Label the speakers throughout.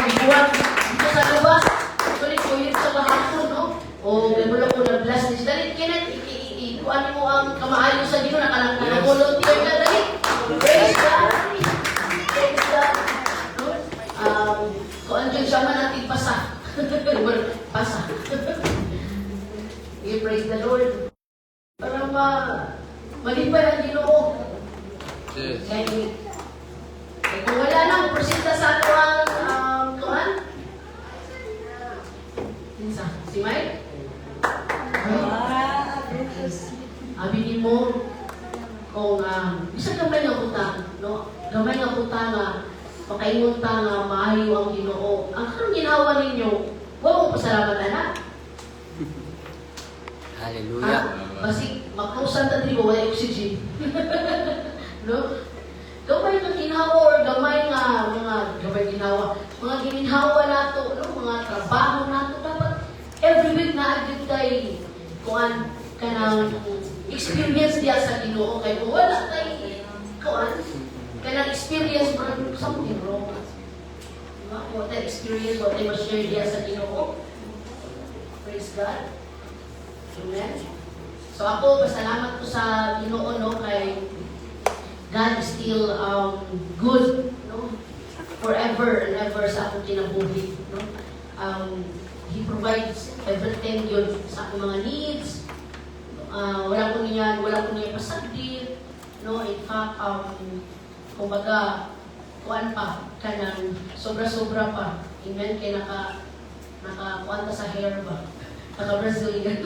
Speaker 1: Gibuhat dito sa lubas. Actually, 2 years sa kahapon, no? O, gano'n ko na bless this. Dali, Kenneth, kuan mo ang kamaayo sa Ginoo, nakalang naka-volunteer ka, dali. Praise God. Praise God. No? Kuan dyan siya man natin pasa. Pasa. You praise the Lord. Para malipay ang Ginoo. Kay kung wala na, presenta sa ato ang kuan. Kinsa? Si Mike? Abi nimo kung bisan gamay nga butang, no? Gamay nga butang nga makaingon ta nga maayo ang Ginoo. Ang karong ginawa ninyo, wa mo pasalamat ana.
Speaker 2: Hallelujah.
Speaker 1: Ha? Basig makrusan ta diri, wala oxygen, no? Gamay nga ginawa or gamay nga mga gamay ginawa, mga giminhawa nato, no? Mga trabaho nato, dapat every week na gyud kay kuan kanang experience diya sa Ginoo, kay kung wala kay kuan kanang experience, bro, something wrong. Diba? Kung wala tay experience, wala tay ma-share diya sa Ginoo. Praise God. Amen. So ako, pasalamat ko sa Ginoo, no, kay God is still good, no, forever and ever sa akong kinabuhi, no. He provides everything yun sa akong mga needs. Wala ko niya pasagdi, no. In fact, kumbaga kuan pa kanang sobra-sobra pa. Amen, kay naka kuan ta sa hair ba? Naka Brazilian.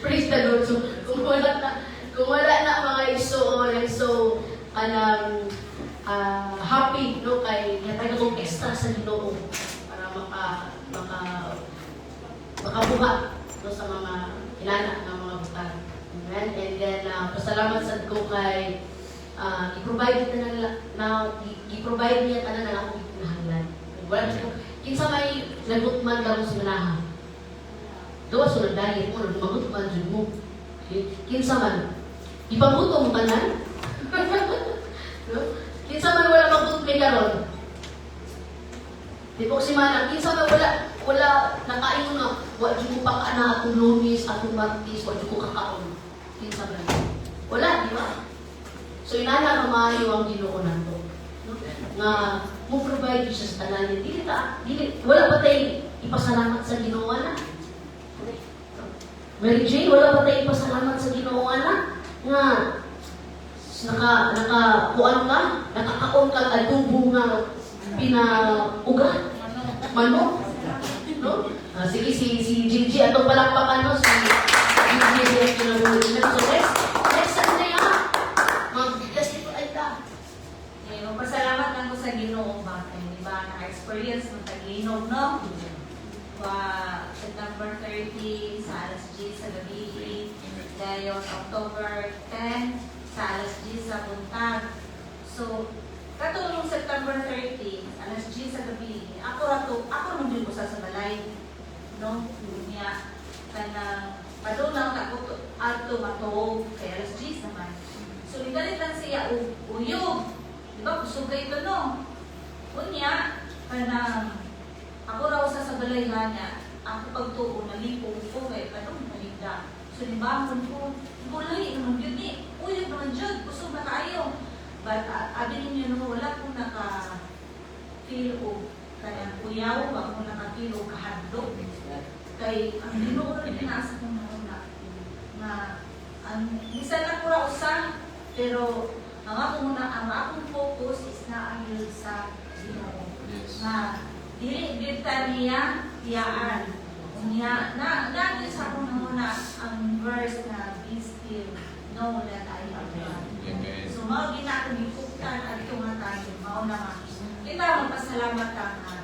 Speaker 1: Praise the Lord. So, kung wala na mga igsuon, I'm so kanang happy, no, kay natag akong extra sa Ginoo para maka maka makabuhat, no, sa mga inana nga mga butang. Amen. And then pasalamat sad ko kay i-provide tanan na i-provide niya tanan ang akong gikinahanglan. Wala ko kinsa may nagutman karon sa manaha. Gawas so nag-diet mo, magutman jud mo. Okay? Kinsa man ipagutom mo tanan? No? Kinsa man wala magutmi karon? Di po si Manang, kinsa man wala nakaingon nga wa jud ko pa na atong Lunes, atong Martes, wa jud ko kakaon. Kinsa man? Wala, di ba? So inana ka maayo ang Ginoo nato. No? Nga mo provide siya sa tanan. Dili ta dili wala pa tay ipasalamat sa Ginoo na. Mary Jane, wala pa tay ipasalamat sa Ginoo na nga naka naka kuan ka, nakakaon ka adobo nga pinauga manok, no? Ah, sige, si Gigi atong palakpakan, no, si Gigi siya kinabuhi. So next next Sunday, ha, mag-testify ta.
Speaker 3: Eh, magpasalamat lang ko sa Ginoo ba kay di ba naka-experience mo taglinog, no? Pa September 30 sa alas 10 sa gabi. Dayon October 10 sa alas 10 sa buntag. So katong September 30 alas 10 sa gabi, ako ra to, ako ra man ko sa balay, no? Niya kanang padung lang ako to adto matuog kay alas 10 naman. So nidalit lang siya og uyog. Di ba, kusog kay ito, no? Unya, kanang ako raw sa balay niya, ako pagtuo, nalipong ko kay kanong maligda. So nibangon ko, gulay naman yun ni, uyog naman jud, kusog na kaayo. But abi ninyo, no, wala ko naka feel og kanang uyaw, wa ko naka feel og kahadlok. Kay ang Ginoo na pinaasa kong nauna nga ang bisan ako ra usa, pero ang akong una, ang akong focus is naa gyud sa Ginoo. Nga dili gyud ta niya tiyaan. Unya na na gyud sa akong nanguna ang verse na "Be still, know that I am God."
Speaker 4: Amen.
Speaker 3: So mao gina akong gipuktan adto nga tayo, mao na nga kita magpasalamat ta nga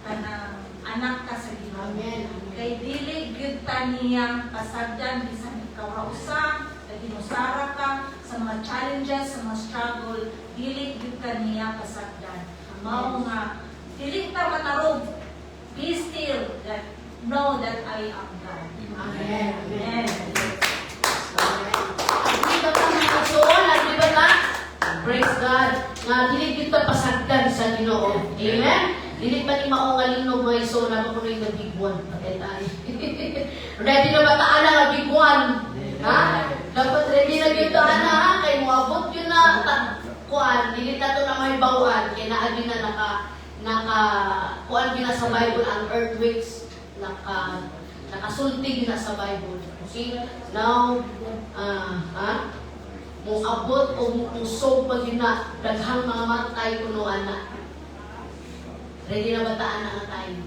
Speaker 3: kanang anak ka sa Ginoo.
Speaker 1: Amen.
Speaker 3: Kay dili gyud ta niya pasagdan bisan ikaw ra usa, naginusara ka sa mga challenges, sa mga struggle, dili gyud ka niya pasagdan. Mao nga dili ta matarog. Be still that know that I am God.
Speaker 1: Amen.
Speaker 3: Amen.
Speaker 1: Hindi ba ka mga igsoon? Di ba ta? Praise God. Nga dili kita pasagdan sa Ginoo. Amen. Dili pa ni mao nga linog, mga igsoon, na kuno the big one. Patay. Ready na ba ta ana nga big one? Ha? Dapat ready na gyud ta ana ha, kay moabot yun na ta, kuan, dili ta to na may bawaan kay naa gyud na naka kuan gyud na sa Bible ang earthquakes, nakasulti gyud na sa Bible. Okay? Now, ha? Moabot o muusog pa gyud na, daghang mga matay kuno ana. Ready na ba ta ana nga time?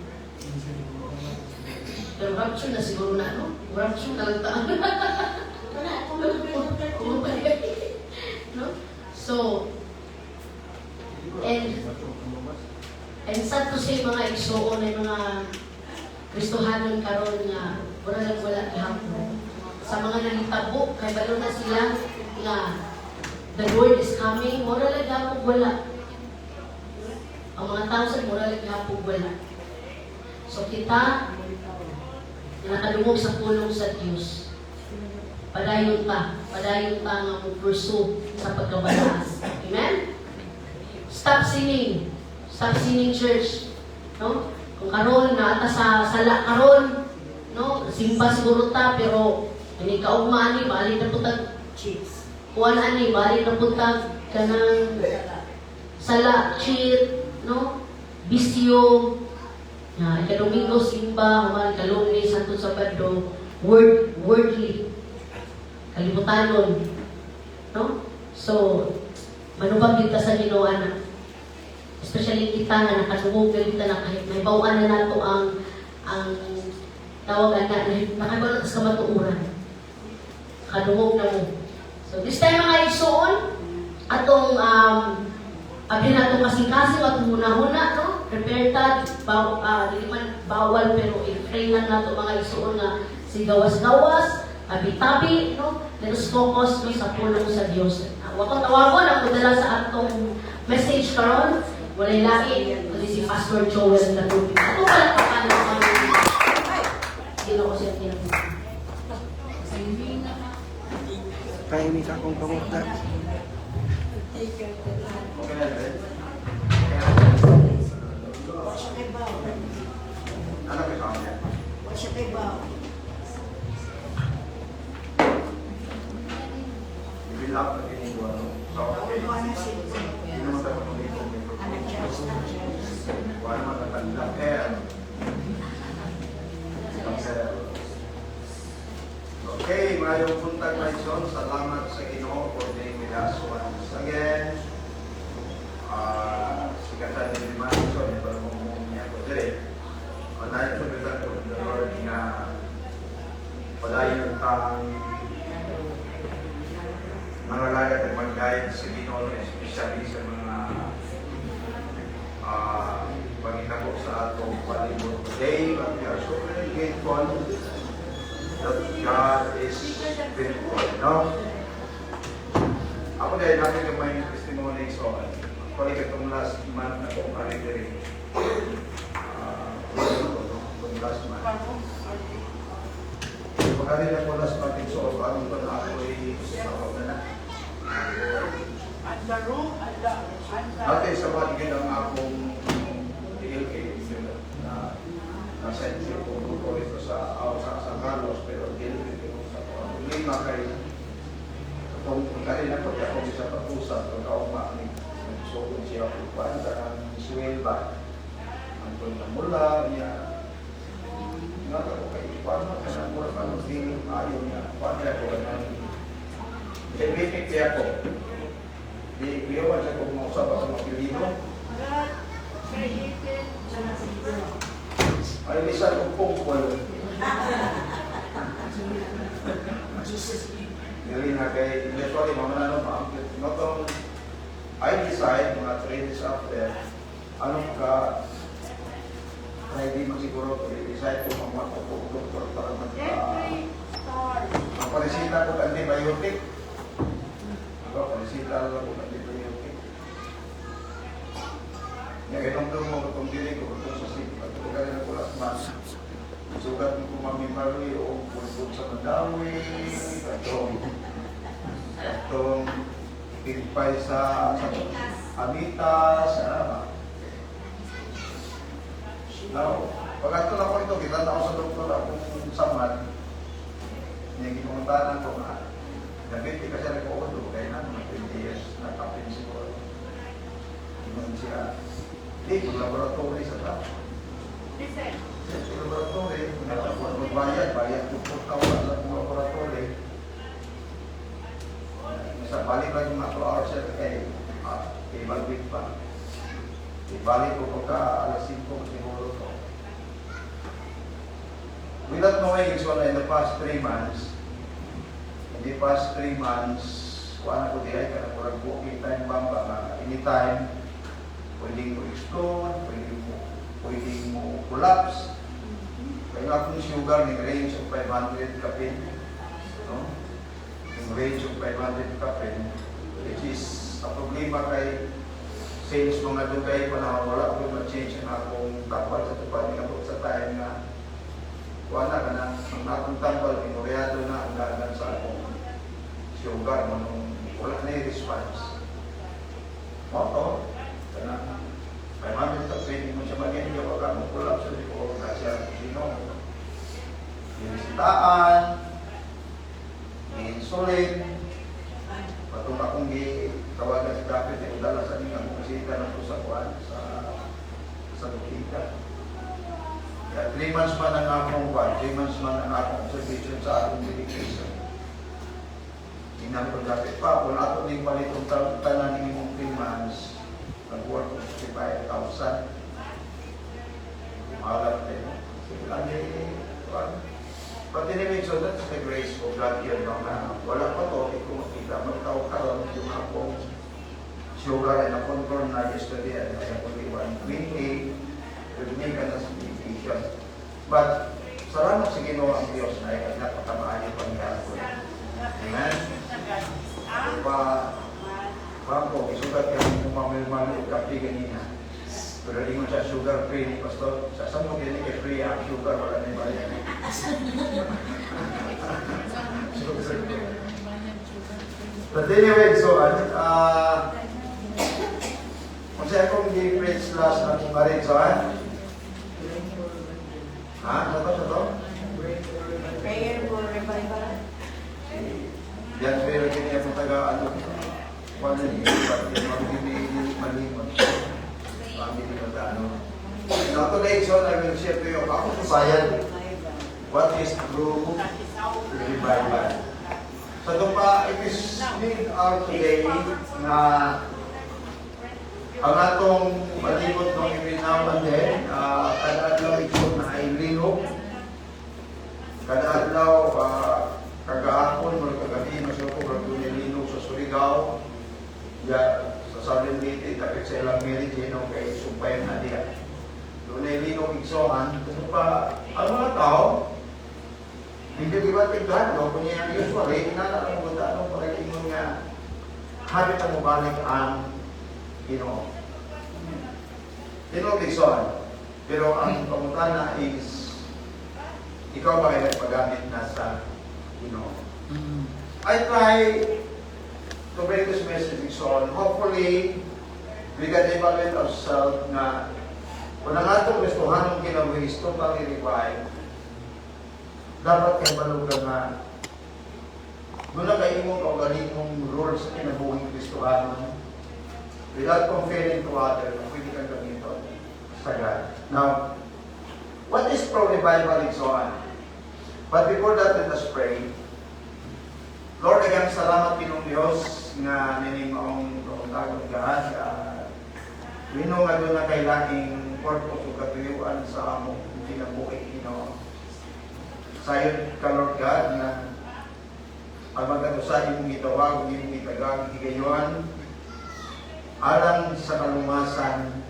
Speaker 1: Pero rapture na siguro na, no? Rapture na lang ta.
Speaker 3: Wala, kung
Speaker 1: No? So, and sad to say, mga igsoon, ay mga Kristohanon karon nga wala lang, wala gihapon. Sa mga nangitabo, kay balo na sila nga the Lord is coming, mura lang gihapon wala. Ang mga tao sa mura lang gihapon wala. So kita, nakadungog sa pulong sa Dios, padayon ta nga mo pursue sa pagkabalaan. Amen? Stop sinning. Stop sinning, church. No? Kung karon naa ta sa sala karon, no? Simba siguro ta, pero ini kaugma ani bali na putag
Speaker 3: Cheats.
Speaker 1: Kuan ani bali na putag kanang sala, cheat, no? Bisyo. Na ika-Domingo simba, human ka-Lunes hangtod Sabado, worldly. Kalibutanon. No? So, manubag kita sa Ginoo ana. Especially kita nga nakadungog na kita na kahit may bawaan na nato ang tawag ana, nakabalo ta sa kamatuoran. Kadungog na mo. So this time, mga igsoon, atong abi na atong kasing-kasing at hunahuna, no? Prepare ta, dili man bawal, pero i-pray lang nato, mga igsoon, nga si gawas-gawas, tabi-tabi, no? Let us focus, no, sa pulong sa Dios. Wa ko tawagon ang modala sa atong message karon, walay lain kundi si Pastor Joel Latubig. Ato palakpakan ang Ginoo sa kinabuhi.
Speaker 2: Tahimik akong pamukta.
Speaker 4: Okay na rin.
Speaker 5: Wa siya kay Bao.
Speaker 4: Ano kay niya?
Speaker 5: Wa siya kay Bao.
Speaker 4: Bilang na ginagawa, no? So, okay. Hindi naman tayo patuloy.
Speaker 5: Anak church, anak church.
Speaker 4: Wala naman natanda. Eh, Sir. Okay, mayong buntag, mga igsoon. Salamat sa Ginoo for being with us once again. Sikatan ni Manson, yung parang mong niya ko dire. Naay ko ko the Lord nga padayon tang mangalaga at mag-guide sa Ginoo, especially sa mga panghitabo sa atong palibot today. But we are so very grateful that God is faithful, no? Ako dahil natin yung may testimony, so actually katong last month na kong ari diri. Itong last month. Pagkari na ko last month, so ano ko na ako ay na na.
Speaker 6: And the room and the
Speaker 4: Dati sa mga ang akong tiil kay na nasa siya ko ko ito sa San Carlos, pero tiil ko sa problema kay atong pagkari na ko ako sa pag-usap pagkaugma ni nagsugod siya ko kuan sa ang swell ba ang kun na mula niya nga ko kay kuan mo kana mura pa no feeling ayo niya kuan niya ko kanang diabetic kaya ko di kuyawan sa kung mausap ako mga Pilipino.
Speaker 6: God created
Speaker 4: Ay lisan og pungkol.
Speaker 5: Jesus.
Speaker 4: Dili na kay literally mga ano pa no tong I decide mga 3 days after anong ka Friday man siguro ko decide ko mga ko doktor para mag
Speaker 6: every star.
Speaker 4: Magparesita ko antibiotic. Diba, paresita lang ko antibiotic. Nga kinumdum mo itong dili ko itong sa sip at ito ka rin ako last month. Sugat mo ko Mami Marie o pulpul sa Mandawi, atong pigpay sa Amitas, ano ba? Now, pag ato na ko ito, kita na ako sa doktor akong samad, niya gipuntahan ko nga, diabetes kasi nag-uudo, kaya na, mga 20 years na kapin siguro. Ingon siya, di, mag-laboratory sa tao.
Speaker 6: Listen.
Speaker 4: Sa laboratory, magbayad, bayad ko 4,000 sa laboratory. Sa balik lang yung mga 2 hours sir, kay evaluate pa. Ibalik ko pagka alas 5 siguro to. Without knowing, so in the past 3 months, in the past 3 months, kuha na ko dihay, kana murag walking time bomb ba, nga anytime, pwedeng mo explode, pwedeng mo collapse. Kaya akong sugar ning range of 500 kapin. No? Yung range of 500 kapin, which is, ang problema kay since mga dugay panahon, wala ko ma-change ang akong tambal sa tupad nga sa time nga wala ka na ang akong tambal pinuryado na ang dagan sa akong sugar mo nung wala na yung response. Mo to, kana 500 kapin mo siya mag-enjoy ka mo collapse di ko na siya sino. Binisitaan, insulin, patong akong gi tawagan sa dapat ay dala sa ning akong bisita na sa kuan sa Dukita. Kaya 3 months man ang akong kuan, 3 months man ang akong observation sa akong medication. Tingnan ko dapat pa, kung ato ning palitong tanan ning imong 3 months, nag-work ko 55,000. Mahalat kayo. Sige lang eh, kuan. But anyway, so that's the grace of God here, no, na wala pa to, hindi ko makita. Magtawag karon yung akong sugar ay na-control na yesterday at ay only 120 with me ka na sa medication. But salamat sa Ginoo ang Diyos na ay napakamaayo pangyapon. Amen? Pa, Bangko, isugat kami kung mamil-mami og kape ganina. Pero ingon siya sugar free ni Pastor. Sa sa mo gini kay free ang sugar, wala na bayad. Sugar free. But anyway, so kung siya akong gi-preach last na kung marin, so ha? Sa to, sa to?
Speaker 5: Prayer for revival.
Speaker 4: Yan, pero kini akong taga, ano, wala ni, pati malimot. Pamili ko sa ano. Now today, so I will share to you ako sa bayan, what is true revival. Sa ito pa, it is need our today na ang atong malimot ng every now and then, kada adlaw ito na ay linog. Kada adlaw, kagahapon, mga kagabi, masuko, dunay linog sa Surigao, ya, sa Southern Leyte, tapit sa ilang Mary Jane, kay sumpay na diya. Dunay linog igsohan, kasi pa, ang mga tao, hindi di ba tigdan, no? Kung yan usually, inana ang mga tao, parang ingon nga, habit ang mubalik ang Ginoo. Ginoo igsohan. Pero ang pangutana is, ikaw ba ay nagpagamit na sa Ginoo? I try to bring this message igsoon. Hopefully, we can evaluate ourselves na kung ang atong Kristohanong kinabuhi is totally revived, dapat kay balo ka nga doon na kay imong kaugalingong role sa kinabuhing Kristohanon without comparing to other na pwede kang gamiton sa God. Now, what is pro-revival and so on? But before that, let us pray. Lord, daghang salamat Ginoong Diyos nga nining maong kauntagon God. We know nga duna kay laing purpose ug katuyuan sa among kinabuhi, Ginoo. Sayod ka, Lord God, nga ang magkatusa imong gitawag ug imong gitagag higayon alang sa kalumasan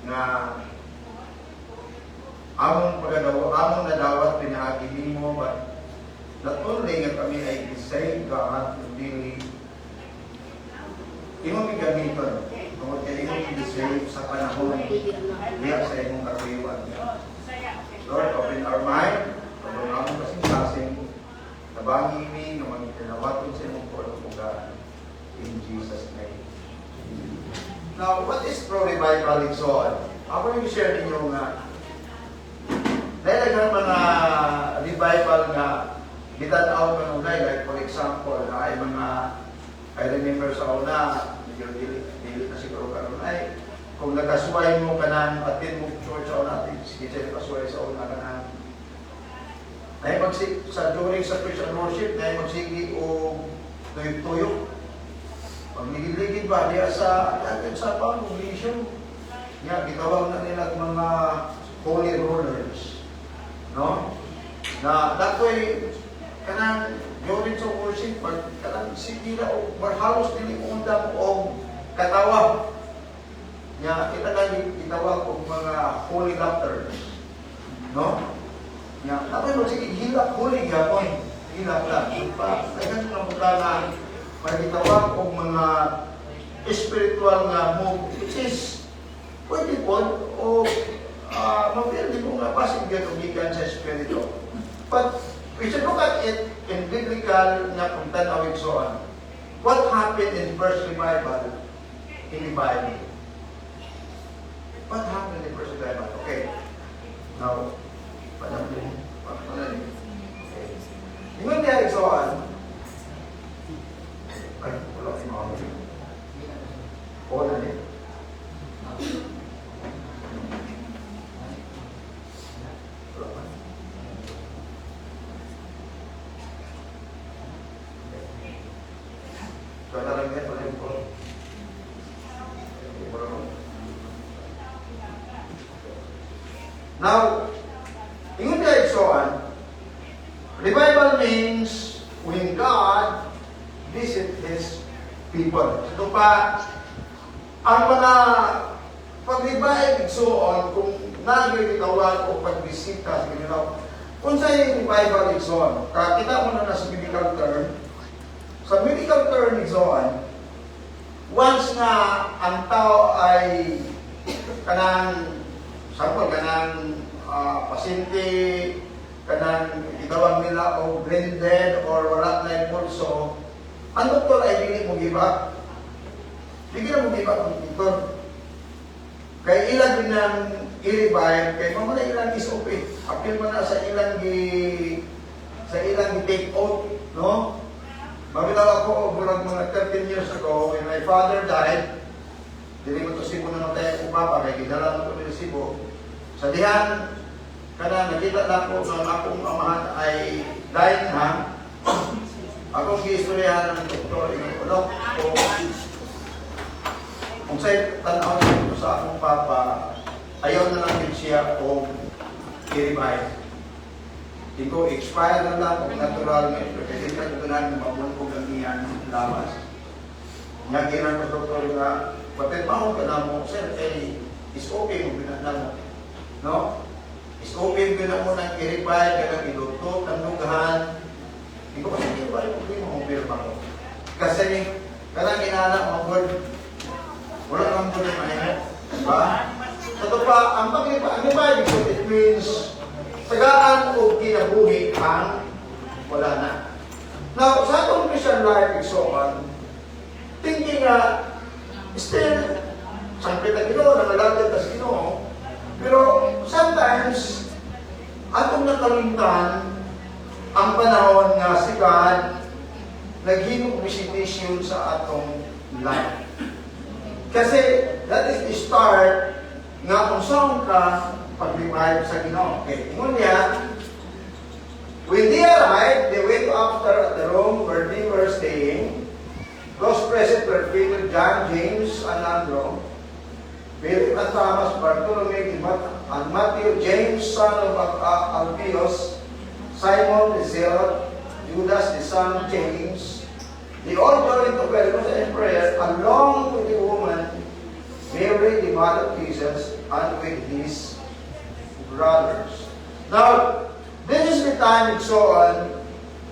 Speaker 4: nga among pagadawa, among nadawat pinaagi nimo, but not only nga kami ay save God, kundi imong gamiton tungod kay imong gi-save sa panahon diya sa imong katuyuan. Lord, open our mind, pagong among kasing-kasing, tabangi mi nga maging kinawaton sa imong pulong. In Jesus' name. Now, what is pro-revival and so on? Ako yung share ninyo nga dahil ang mga revival nga gitan-aw kanunay, like for example, na ay mga, I remember sa una, medyo dili, dili na siguro karon ay kung nakasuway mo kanang attend mo church sa una, sige siya nakasuway sa una kanang ay magsi sa during sa praise and worship na magsigi og tuyok-tuyok. Pagligid-ligid ba diya sa dagan sa congregation nga gitawag na nila ang mga holy rollers, no? Na datoy kanang during sa worship, pag kanang sige na og halos dili undang og katawa nya, kita lang gitawag og mga holy laughters, no? Nya datoy magsige hilak, holy gyapon, hilak lang pa daghan mga butanga magitawag og mga spiritual nga move, which is pwede po o mapil di ko nga basin gyud og gikan sa espiritu. But we should look at it in biblical nga kung tan-awin so on. What happened in first revival in the Bible? What happened in the first revival? Okay. Now, padam din. Padam. Okay. Ingon niya so on. Ay, wala si mama. O na ni. Wala pa. So, na lang yan, wala yung po. Wala mo. Now, ingon niya so on, revival means when God visit His people. Ito pa, ang mga pag-revive so on, kung nagitawag o pagbisita sa Ginoo. Kung sa revival so on, kakita mo na na sa biblical term, sa medical term so on, once nga ang tao ay kanang sample kanang pasyente, kanang gitawag nila o brain dead or wala na yung pulso, ang doktor ay dili mo give up. Dili na mo give up ang doktor. Kay ilang din ang i-revive, kay mao na ilang SOP. Apil mo na sa ilang gi-take oath, no? Mabitaw ako, murag mga 13 years ago, when my father died, dili mo to Cebu na matay akong papa, kay gidala mo to ni Cebu. Sa dihan, kana nakita na ko nga ang akong amahan ay dying na. Akong giistoryahan ng doktor, ingon ko, "Dok, kung sa'y tanaw ko sa akong papa, ayaw na lang din siya og i-revive. Iko expire na lang og natural nga ito. Kaya di ka tutunan mabuntog ang iyang lawas." Nga ginan ko doktor nga, "Patid mahon ka na mo, sir, eh, is okay mo na mo. No? Is okay mo na mo nang i-revive, ka nang iluto, ng dughan. Iko kasi di ba yung problema mo, pirma ko. Kasi, kanang inana mo, God, wala kang good mahimo. Diba? Sa ito pa, ang pag-revive, ang revive, it means, tagaan o kinabuhi ang wala na. Now, sa atong Christian life, so on, thinking nga, still, sangpit ang Ginoo, nangalagad ta sa Ginoo, pero sometimes, atong nakalimtan ang panahon nga si God naghimo visitation sa atong life. Kasi that is the start nga kung saan ka pag-revive sa Ginoo. Okay, ingon niya, when they arrived, they went after at the room where they were staying. Those present were Peter, John, James, and Andrew, Philip and Thomas, Bartholomew, and Matthew, James, son of Alphaeus, Simon the Zealot, Judas, the son of James. They all joined together in prayer along with the woman, Mary, the mother of Jesus, and with his brothers. Now, this is the time and so on,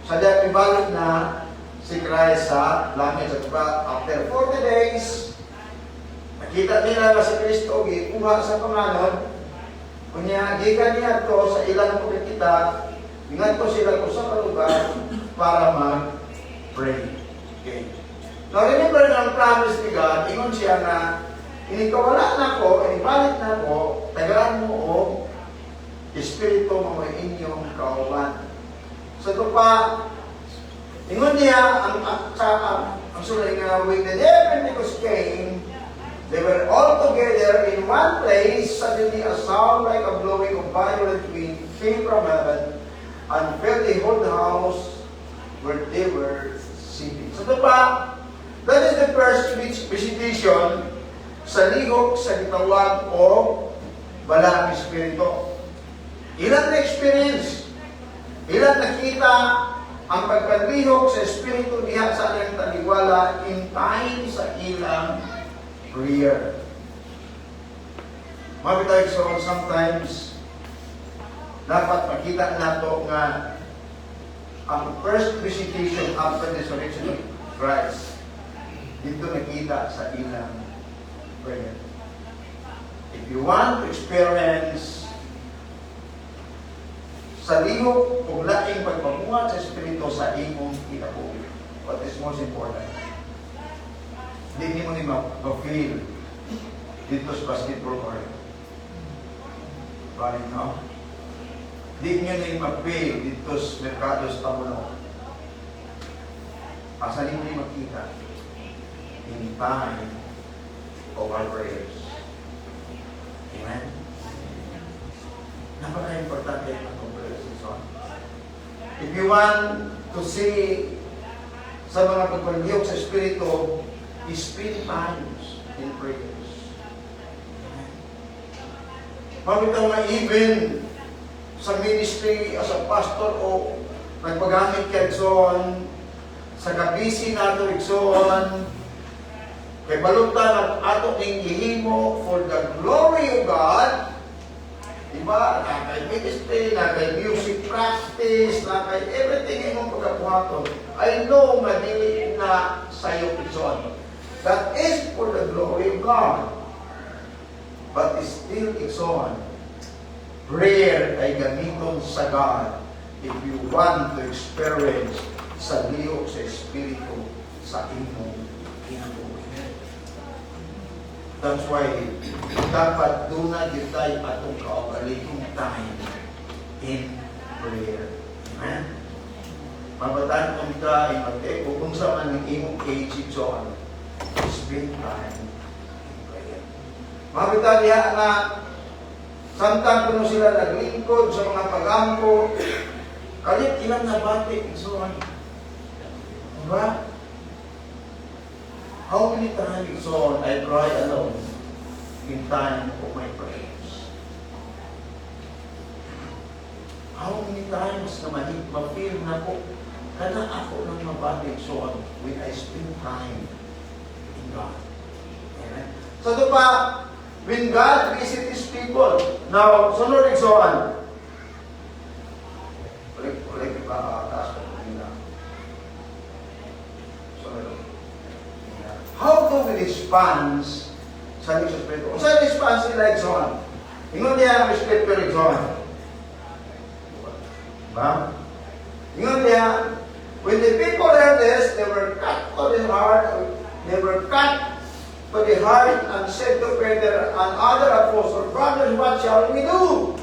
Speaker 4: sa dati balik na si Christ sa langit. Sa diba, after 40 days, nakita nila na si Kristo gikuha sa panganod. Kunya, gikan niya to sa ilang pagkakita, ingat ko sila ko sa kalugar para mag-pray. Okay. Now remember ang promise ni God, ingon siya na, inikawala na ko, inibalik na ko, Espiritu mo inyong kauban. So ito pa, ingon niya, ang, sa, ang sunod nga, when the day of Pentecost came, they were all together in one place. Suddenly, a sound like a blowing of violent wind came from heaven and filled the whole house where they were sitting. So ito pa, that is the first visitation sa lihok sa gitawag o Balaang Espiritu. Ilang na-experience, ilang nakita ang pagpanlihok sa Espiritu diha sa ilang taliwala in time sa ilang prayer. Mga bitay, so sometimes dapat makita nato nga ang first visitation after the resurrection of Christ dito nakita sa ilang prayer. If you want to experience sa lihok ug laing pagpamuhat sa Espiritu sa imong kinabuhi, what is most important? Hindi mo ni ma-feel dito sa basketball court. Right, no? Di nyo ni ma-feel dito sa merkado sa Tamuno. Asa mo ni makita? In time of our prayers. Amen? Napaka-importante ang atong prayer season. If you want to see sa mga pagpanlihok sa Espiritu, spend times in prayers. Amen. Pamitaw nga even sa ministry as a pastor o nagpagamit kay igsoon, sa kabisi nato igsoon, kay balutan ang ato ning gihimo for the glory of God. Diba? Naa kay ministry, naa kay music practice, naa kay everything imong pagkabuhaton. I know nga dili na sayo, igsoon. That is for the glory of God. But still, igsoon, prayer ay gamiton sa God if you want to experience sa lihok sa Espiritu sa imong kinabuhi. That's why dapat duna gyud tay atong kaugalingong time in prayer. Amen? Mabatan ka imate kung unsa man ang imong age, igsoon, spend time in prayer. Mabita diha nga samtang kuno sila naglingkod sa mga pagampo, kalit ilang nabati, igsoon. Diba? How many times, igsoon, I cry alone in time of my prayers? How many times na ma-feel na ko, kana ako nang mabati, igsoon, when I spend time in God. Amen? So ito pa, when God visit His people, now, sunod, igsoon, ulit, ulit, pa, taas ko nila. Sunod. How do we respond sa Diyos Espiritu? Kung sa response nila, igsoon? Ingon niya ang scripture, igsoon. Ba? Ingon niya, when the people heard this, they were cut to the heart, they were cut to the heart and said to Peter and other apostles, "Brothers, what shall we do?"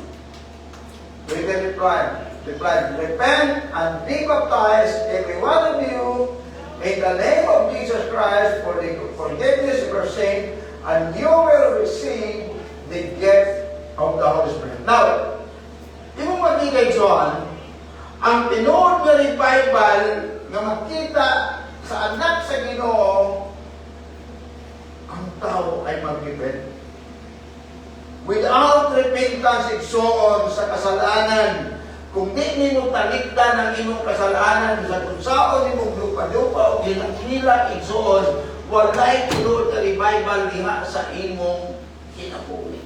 Speaker 4: Peter replied, "Repent and be baptized, every one of you, in the name of Jesus Christ for the forgiveness of your sin, and you will receive the gift of the Holy Spirit." Now, imong makita, igsoon, ang tinuod nga revival nga makita sa anak sa Ginoo, ang tao ay mag-repent. Without repentance, igsoon, sa kasalanan, kung di nimo talikdan ang imong kasalanan sa kung saon nimong lupa-lupa o hilak-hilak, igsoon, walay tinuod nga revival diha sa imong kinabuhi.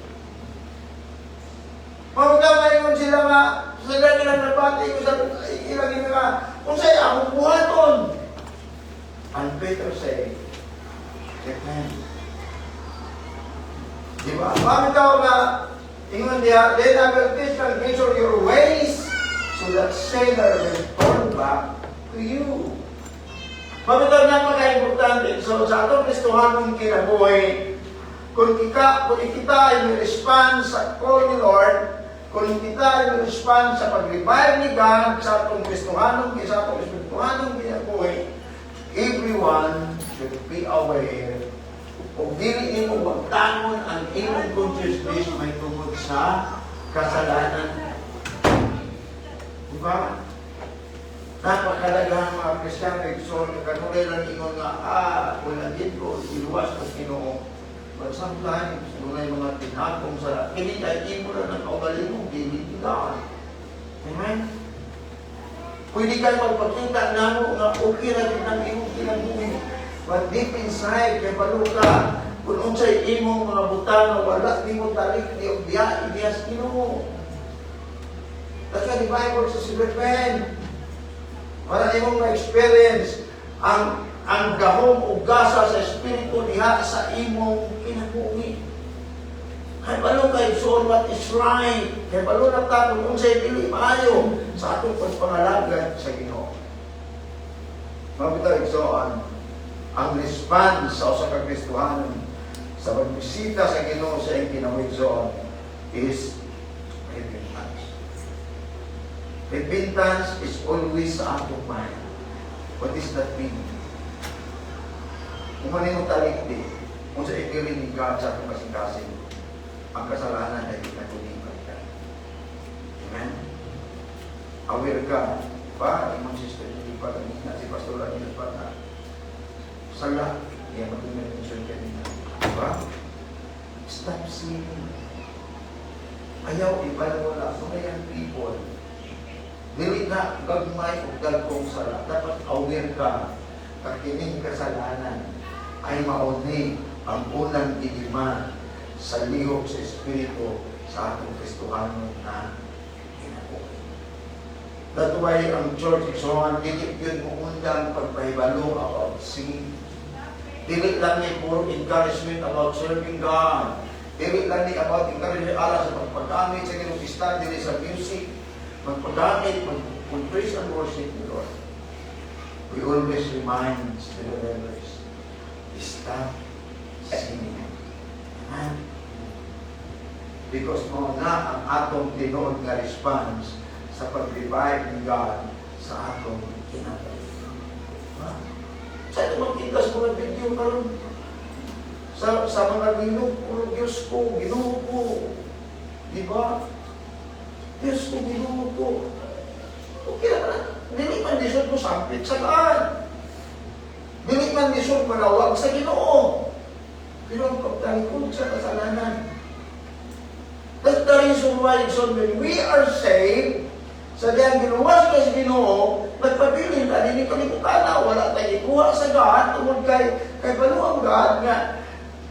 Speaker 4: Magkamayon sila nga, sila nilang nabati ko sa ilang nga, kung sa'yo akong buhaton. And Peter said, "Repent." Di ba? Mami tao nga, ingon niya, "Then I will teach and counsel your ways so that sinner will turn back to you." Mami tao, napaka-importante. So sa atong Kristohanong kinabuhi, kung kita ay may response sa call ni Lord, Kung kita ay respond sa pag-revive ni God sa atong Kristohanong, sa atong Espirituhanong kinabuhi, everyone should be aware. Kung dili nimo magtangon ang imong consciousness may tungod sa kasalanan. Diba? Napakalaga, mga Kristiyano, igsoon, kanunay lang ingon nga, wala din ko, iluwas ko Ginoo. But sometimes, dunay mga tinagong sa kini ay imo na ng kaugalingong dili kita. Amen? Pwede kayo magpakita namo nga okay ra gid ang imong kinabuhi. But deep inside, kay balo ka, kung unsay imong mga butang nga wala nimo talikdi og biya diha sa Ginoo. That's why the Bible says, "Repent." Para imong ma-experience ang gahom o gasa sa Espiritu diha sa imong kinabuhi. Kay balo kay so what is right. Kay balo na ta kung unsay dili maayo sa atong pagpangalagad sa Ginoo. Mga bitaw, igsoon, ang response sa usa ka Kristohanon sa pagbisita sa Ginoo sa iyang kinabuhi, igsoon, is repentance. Repentance is always sa atong mind. What does that mean? Kung ano yung talikdi, kung sa ibili ni God sa atong kasing-kasing, ang kasalanan ay pinagulipad ka. Amen? Aware ka ba, imong sister hindi pa kanina, si Pastor Anil pa na sala, kaya mag-mention kanina. Diba? Stop sinning. Ayaw ibalwala sa mga people. Dili na gagmay o dagkong sala. Dapat aware ka ka kining kasalanan ay mauni ang unang gidima sa lihok sa Espiritu sa atong Kristohanon na kinabuhi. That's why ang church, igsoon, dili yun muundang pagpahibalo about sin. Dili lang ni puro encouragement about serving God. Dili lang ni about encouragement ala sa pagpagamit sa Ginoong study sa music, magpagamit, mag-praise and worship the Lord. We always remind the believers, stop sinning. Amen? Because mao na ang atong tinuod nga response sa pag-revive ni God sa atong kinabuhi. Ha? Sa ito makita sa mga video karon sa mga linog, puro "Diyos ko, Ginoo ko." Di ba? "Diyos ko, Ginoo ko." Okay na. Dili man lisod mo sampit sa God. Dili man lisod manawag sa Ginoo. Pero ang pagtalikod sa kasalanan. That's the reason why, so when we are saved, sa diyang giluwas ka sa Ginoo, nagpabilin ka dinhi kalibutan na, wala tayo ikuha sa God, tungod kay balo ang God nga,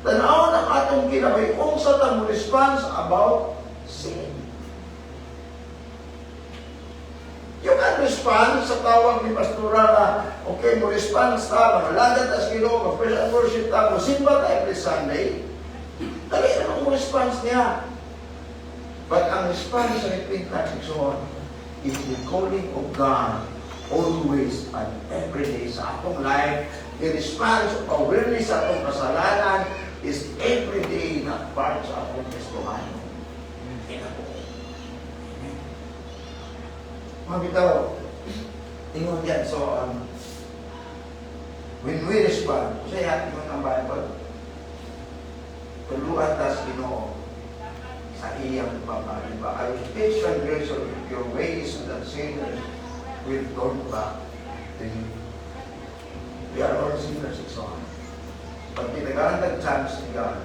Speaker 4: tanawon ang atong kinabuhi kung sa tamo response about sin. You can respond sa tawag ni Pastora na, okay, mo response ta, mangalagad ta sa Ginoo, mag-praise and worship ta, mo simba ta every Sunday. Dali na mo response niya. But ang response sa repentance, igsoon, is the calling of God always and every day sa atong life. The response of awareness sa atong kasalanan is every day na part sa atong Kristohanon. Kinabuhi. Amen. Mga bitaw, ingon yan. So, when we respond, sa ingon ang Bible, tuluan tas Ginoo sa iyang pamali ba? "I will teach transgression your ways so that sinners will turn back to you." We are all sinners, igsoon. Pag tinagalan ng chance ni God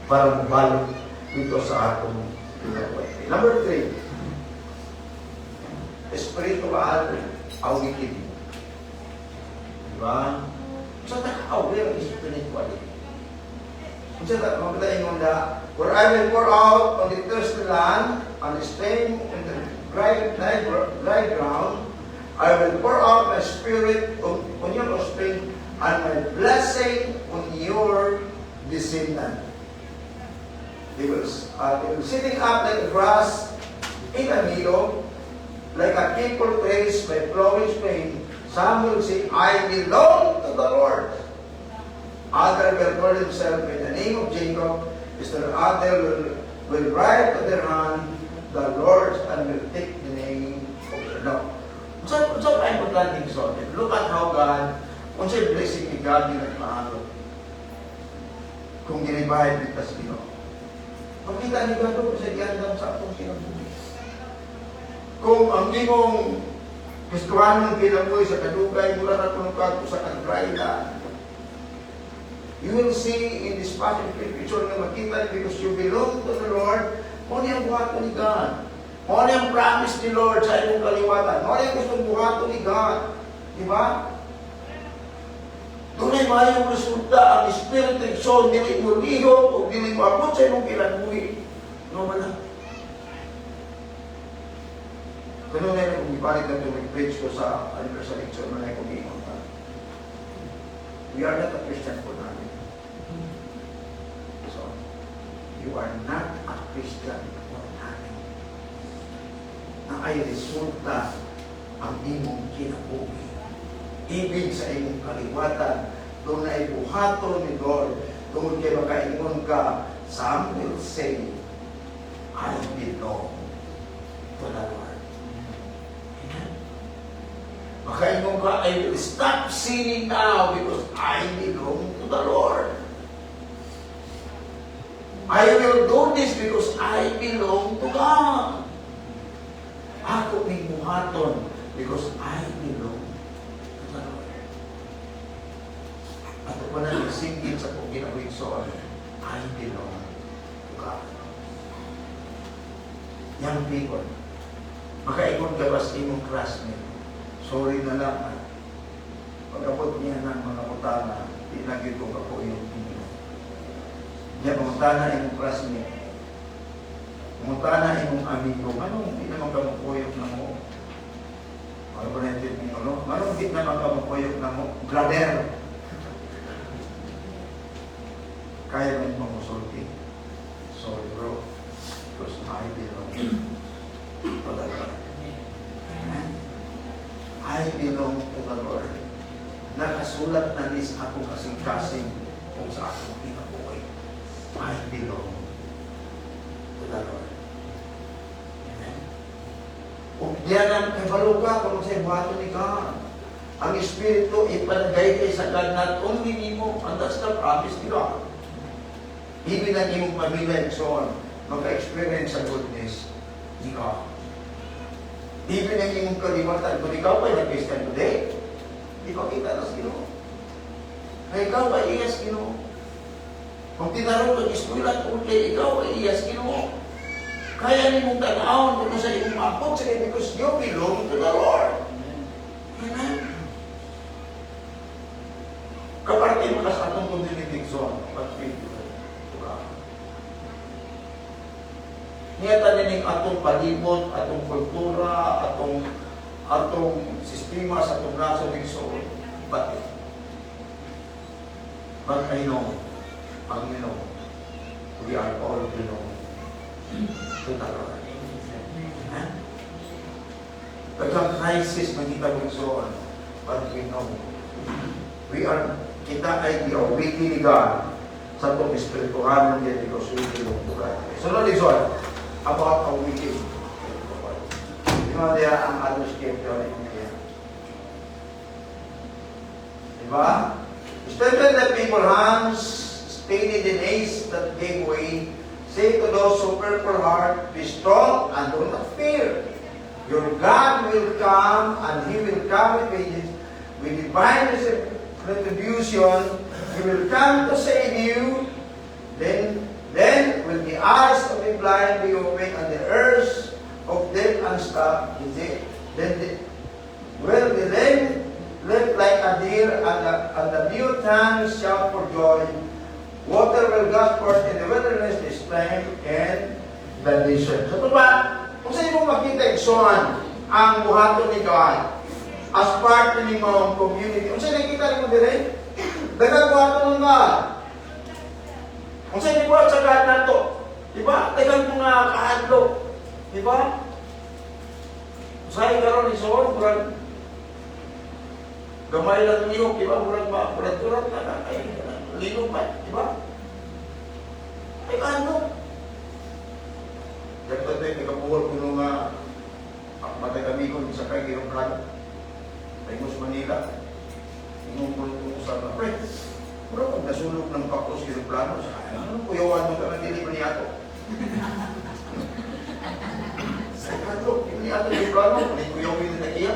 Speaker 4: para mabalik dito sa atong kinabuhi. Number three, spiritual awakening. Diba? Sa aware spiritually. Unsa ta makita ingon da, "For I will pour out on the thirsty land, on the stream, on the dry ground, I will pour out my spirit on your offspring and my blessing on your descendant. They will sitting up like grass in a meadow, like a people trees by flowing stream. Some will say, 'I belong to the Lord.' Other will call themselves by the name of Jacob. Still other will write on their hand, the Lord's and will take the name of the Lord. So, ay importante so, look at how God, kung sa'y blessing ni God ni nagpaano, kung ginibayad ni tas Ginoo. Makita ni God kung sa giandam sa atong kinabuhi. Kung ang imong Kristohanong kinabuhi sa kadugay, mura na kuno kadto sa ka-dry land. You will see in this passage of Scripture nga makita ni because you belong to the Lord, mao ni ang buhaton ni God. Mao ni ang promise ni Lord sa imong kaliwatan. Mao ni ang gustong buhaton ni God. Di ba? Dunay maayong resulta ang Espiritu so dili mo lihok o dili mo abot sa imong kinabuhi. No wala. Kuno na kung ibalik na ito, nag-preach ko sa anniversary lecture na kung ingon ka. We are not a Christian for nothing. So, you are not a Christian for nothing. Na ay resulta ang imong kinabuhi. Ibig sa imong kaliwatan, dunay buhaton ni Lord, tungod kay makaingon ka, some will say, "I belong to the Lord." Amen. Makaingon ka, "I will stop sinning now because I belong to the Lord. I will do this because I belong to God. Ako ning buhaton because I belong to the Lord." Ato pa na isinggit sa kong ginabuhi, "I belong to God." Young people, makaingon ka ba sa imong classmate, "Sorry na lang, ah. Pag-abot niya ng mga butana, di na gyud ko kapuyong ninyo"? Diyan, mangutana imong classmate. Mangutana imong amigo. "Anong di naman ka mukuyok na mo? Ano ba natin ninyo, no? Anong di naman ka mukuyok na mo, brother?" Kaya ba yung musulti, "Sorry, bro, because I belong to the Lord. Amen? I belong to the Lord. Nakasulat na ni sa akong kasing-kasing kung sa akong kinabuhi. I belong to the Lord." Amen? Ug diyan ang kabalo ka kung sa buhaton ni God. Ang Espiritu ipanagay kay sa God, not only nimo, and that's the promise ni God. Even ang imong pamilya and so on, maka-experience sa goodness ni God. Even ang imong kaliwatan, kung ikaw pa nag-Christian today, ipakita na sa Ginoo. Na ikaw ay iyas Ginoo. Kung tinarong kag eskwela, kung kay ikaw ay iyas Ginoo. Kaya nimong tan-awon kung sa imong maabot sa because you belong to the Lord. Amen. Kaparte mo ka sa atong community zone, but we to God. Niya tanin atong palibot, atong kultura, atong sistema sa atong nasod igsoon, pati. But I know, ang you know, we are all belong to the Lord. Amen? Pagka crisis makita mo igsoon, but we know, we are, kita ay giawiti ni God sa atong espirituhanon din because we belong to God. So, Lord, igsoon, about awitin. Di ba diya ang other scripture niya? Di ba? "Strengthen the people hands, steady the knees that gave way. Say to those of fearful heart, 'Be strong and do not fear. Your God will come and He will come with vengeance, with divine retribution. He will come to save you. Then will the eyes of the blind be opened and the ears of deaf unstopped." Then will the lame leap like a deer and the mute tongue shout for joy. Water will gush forth in the wilderness, the stream in the desert." So, ito ba, kung sa imong makita, igsoon, ang buhaton ni God as part ni imong community. Kung sa nakita nimo dire, daghang buhaton ng God. Kung sa gibuhat sa God nato, di ba? Daghang mga kahadlok, di ba? Usahay karon igsoon, murag gamay lang niyog, di ba? Murag ba, murag na na, ay, linog pa, di ba? Ay, ano? Dapat tayo nagabuhol kuno nga ang matag amigo sa kay eroplano. Imus Manila. Ingon ko kuno sa mga pre. Mura pag nasunog ng kapos eroplano sa ano kuyawan mo ka nga dili pa niya ato. Sa kadlo, dili ato eroplano, ni kuyawin na iya.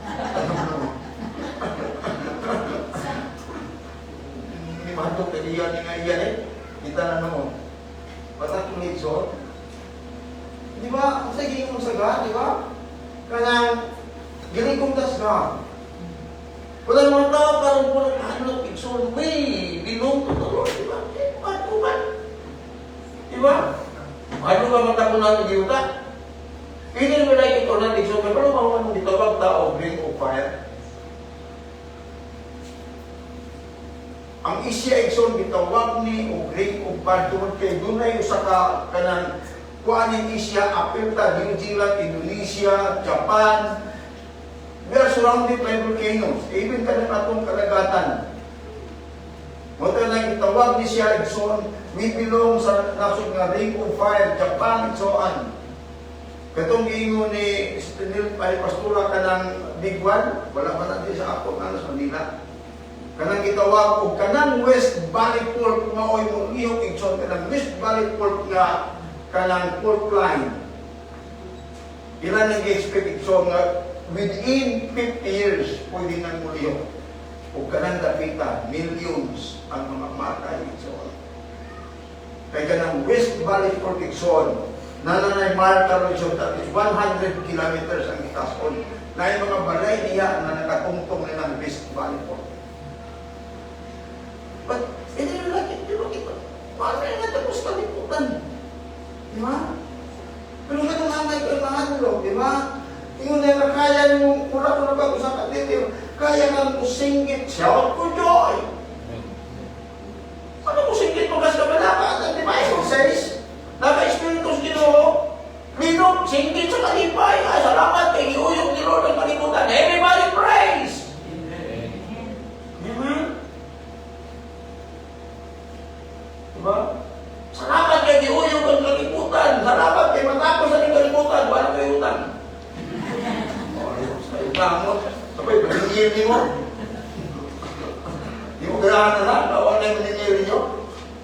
Speaker 4: Ano mo? Ni mahantok na iya ni nga iya eh. Kita na noon. Basta tumidso. Di ba? Ang sa giingon sa God, di ba? Kanang giligong tas God. Wala mga tao karon po ng ano, igsoon, we belong to the Lord, di ba? Eh, uban. Di ba? Ano ba mata ko namin giuta? Even when like it or not, igsoon, pero mga anong gitawag tao, ring of fire. Ang isya igsoon gitawag ni og ring of fire tungod kay dunay usa ka kanang kuan ning isya apilta New Zealand, Indonesia, Japan. We are surrounded by volcanoes. Even kanang atong kalagatan. Mo na gitawag ni siya igsoon, we belong sa nasod nga ring of fire, Japan and so on. Katong giingon ni Stanil ay pastura kanang Big One, wala pa natin sa akong ano sa Manila. Kanang gitawag og kanang West Valley Fault maoy mo iyong igsoon kanang West Valley Fault nga kanang fault line. Ilan ang gi-expect igsoon nga within 50 years pwede nang mulihok. O kanang dapita, millions ang mga matay igsoon. Kay kanang West Valley Fault igsoon, nananay marka igsoon that is 100 kilometers ang itason. Na yung mga balay niya na nakatungtong nilang West Valley Fault. But, hindi nila like it, pero ito, paano na natapos kaliputan? Di ba? Pero ganun nga may kalmahan, di ba? Yung na kaya nung, mura ko na ba kung sa katiti, kaya nga mo singgit, shout for joy. Ano mo singgit mo kas kabalaka? The Bible says, naka-espiritu sa Ginoo, linog, singgit sa kalipay. Ay, salamat kay giuyog ni Lord ang kalibutan. Everybody praise! Amen? Diba? Salamat kay giuyog ang kalibutan. Salamat kay matapos ang kalibutan. Wala kayo utang. Oh, sa utang mo. Sabay, maningil ni mo. Di mo ganahan na lang. Wala na yung maningil niyo.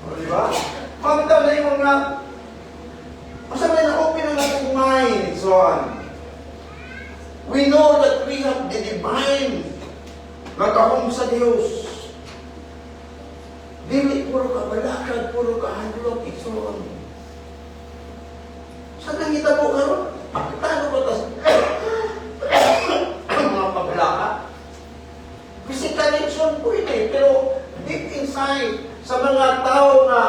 Speaker 4: O, di ba? Pamitaw na yung mga basta may na-open ang atong mind and so on. We know that we have the divine nagahom sa Diyos. Dili puro ka balakad, puro ka hadlok, and so on. Saan nang hitabo karon? Pakitano ba tas mga pabalaka? Physical action pwede, pero deep inside sa mga tao na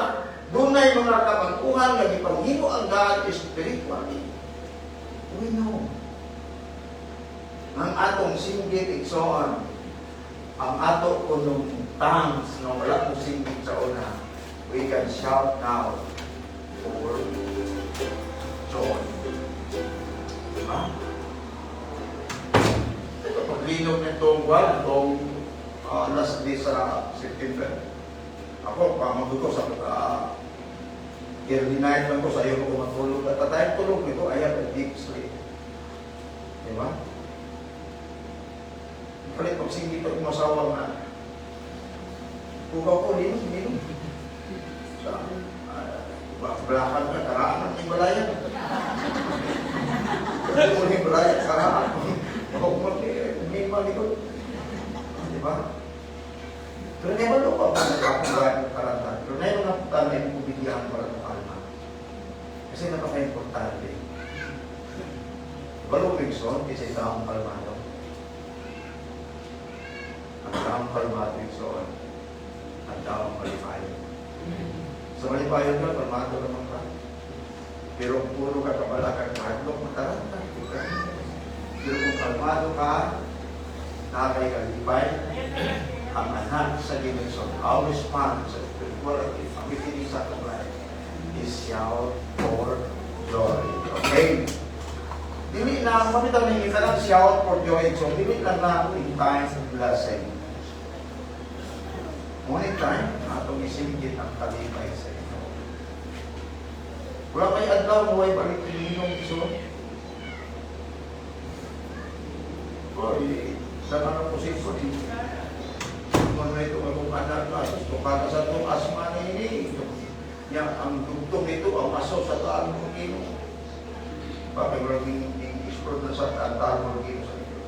Speaker 4: dunay mga kabag-uhan nga gipanghimo ang God spiritually. We know. Ang atong singgit igsoon, ang ato kunong tongues nga wala mo singgit sa una, we can shout now for joy. Diba? Ito, paglinog nitong buwan, itong last day sa September. Ako, pamagod ko sa early night lang ko, sa iyo ko matulog. At time tulog nito, I have a deep sleep. Diba? Palit, pag singgit ako masawa nga, pugaw ko, linog, linog. Sa, balakan ka, karaan ang himalayan. Ang himalayan, karaan. Ako, may malikot. Diba? Pero never look up ang nagkakagawa ng karantan. Pero never napunta na yung bubigyan para ng kalma. Kasi napaka-importante. Diba Lumigson, kasi taong kalmado? Ang taong kalmado, Igsoon, ang taong malipayon. Sa malipayon ka, kalmado naman ka. Pero kung puro ka kabalakang kahadlok, mataranta. Pero kung kalmado ka, nakakay kalipay, ang anak sa Ginoo, our response sa spiritual activity sa atong life is shout for joy. Okay? Dili na, mamitaw ninyo ka lang shout for joy. So, dili lang na in times of blessing. Ngunit time, atong isinggit ang kalipay sa inyo. Wala kay adlaw mo ay balik ninong so. Oy, sa mga posisyon, kung ano ito akong anak na, tukata sa itong asma ni niya, ang dugtong nito, ang aso sa taan mo kino. Bakit wala ning explode na sa taan mo kino sa Diyos.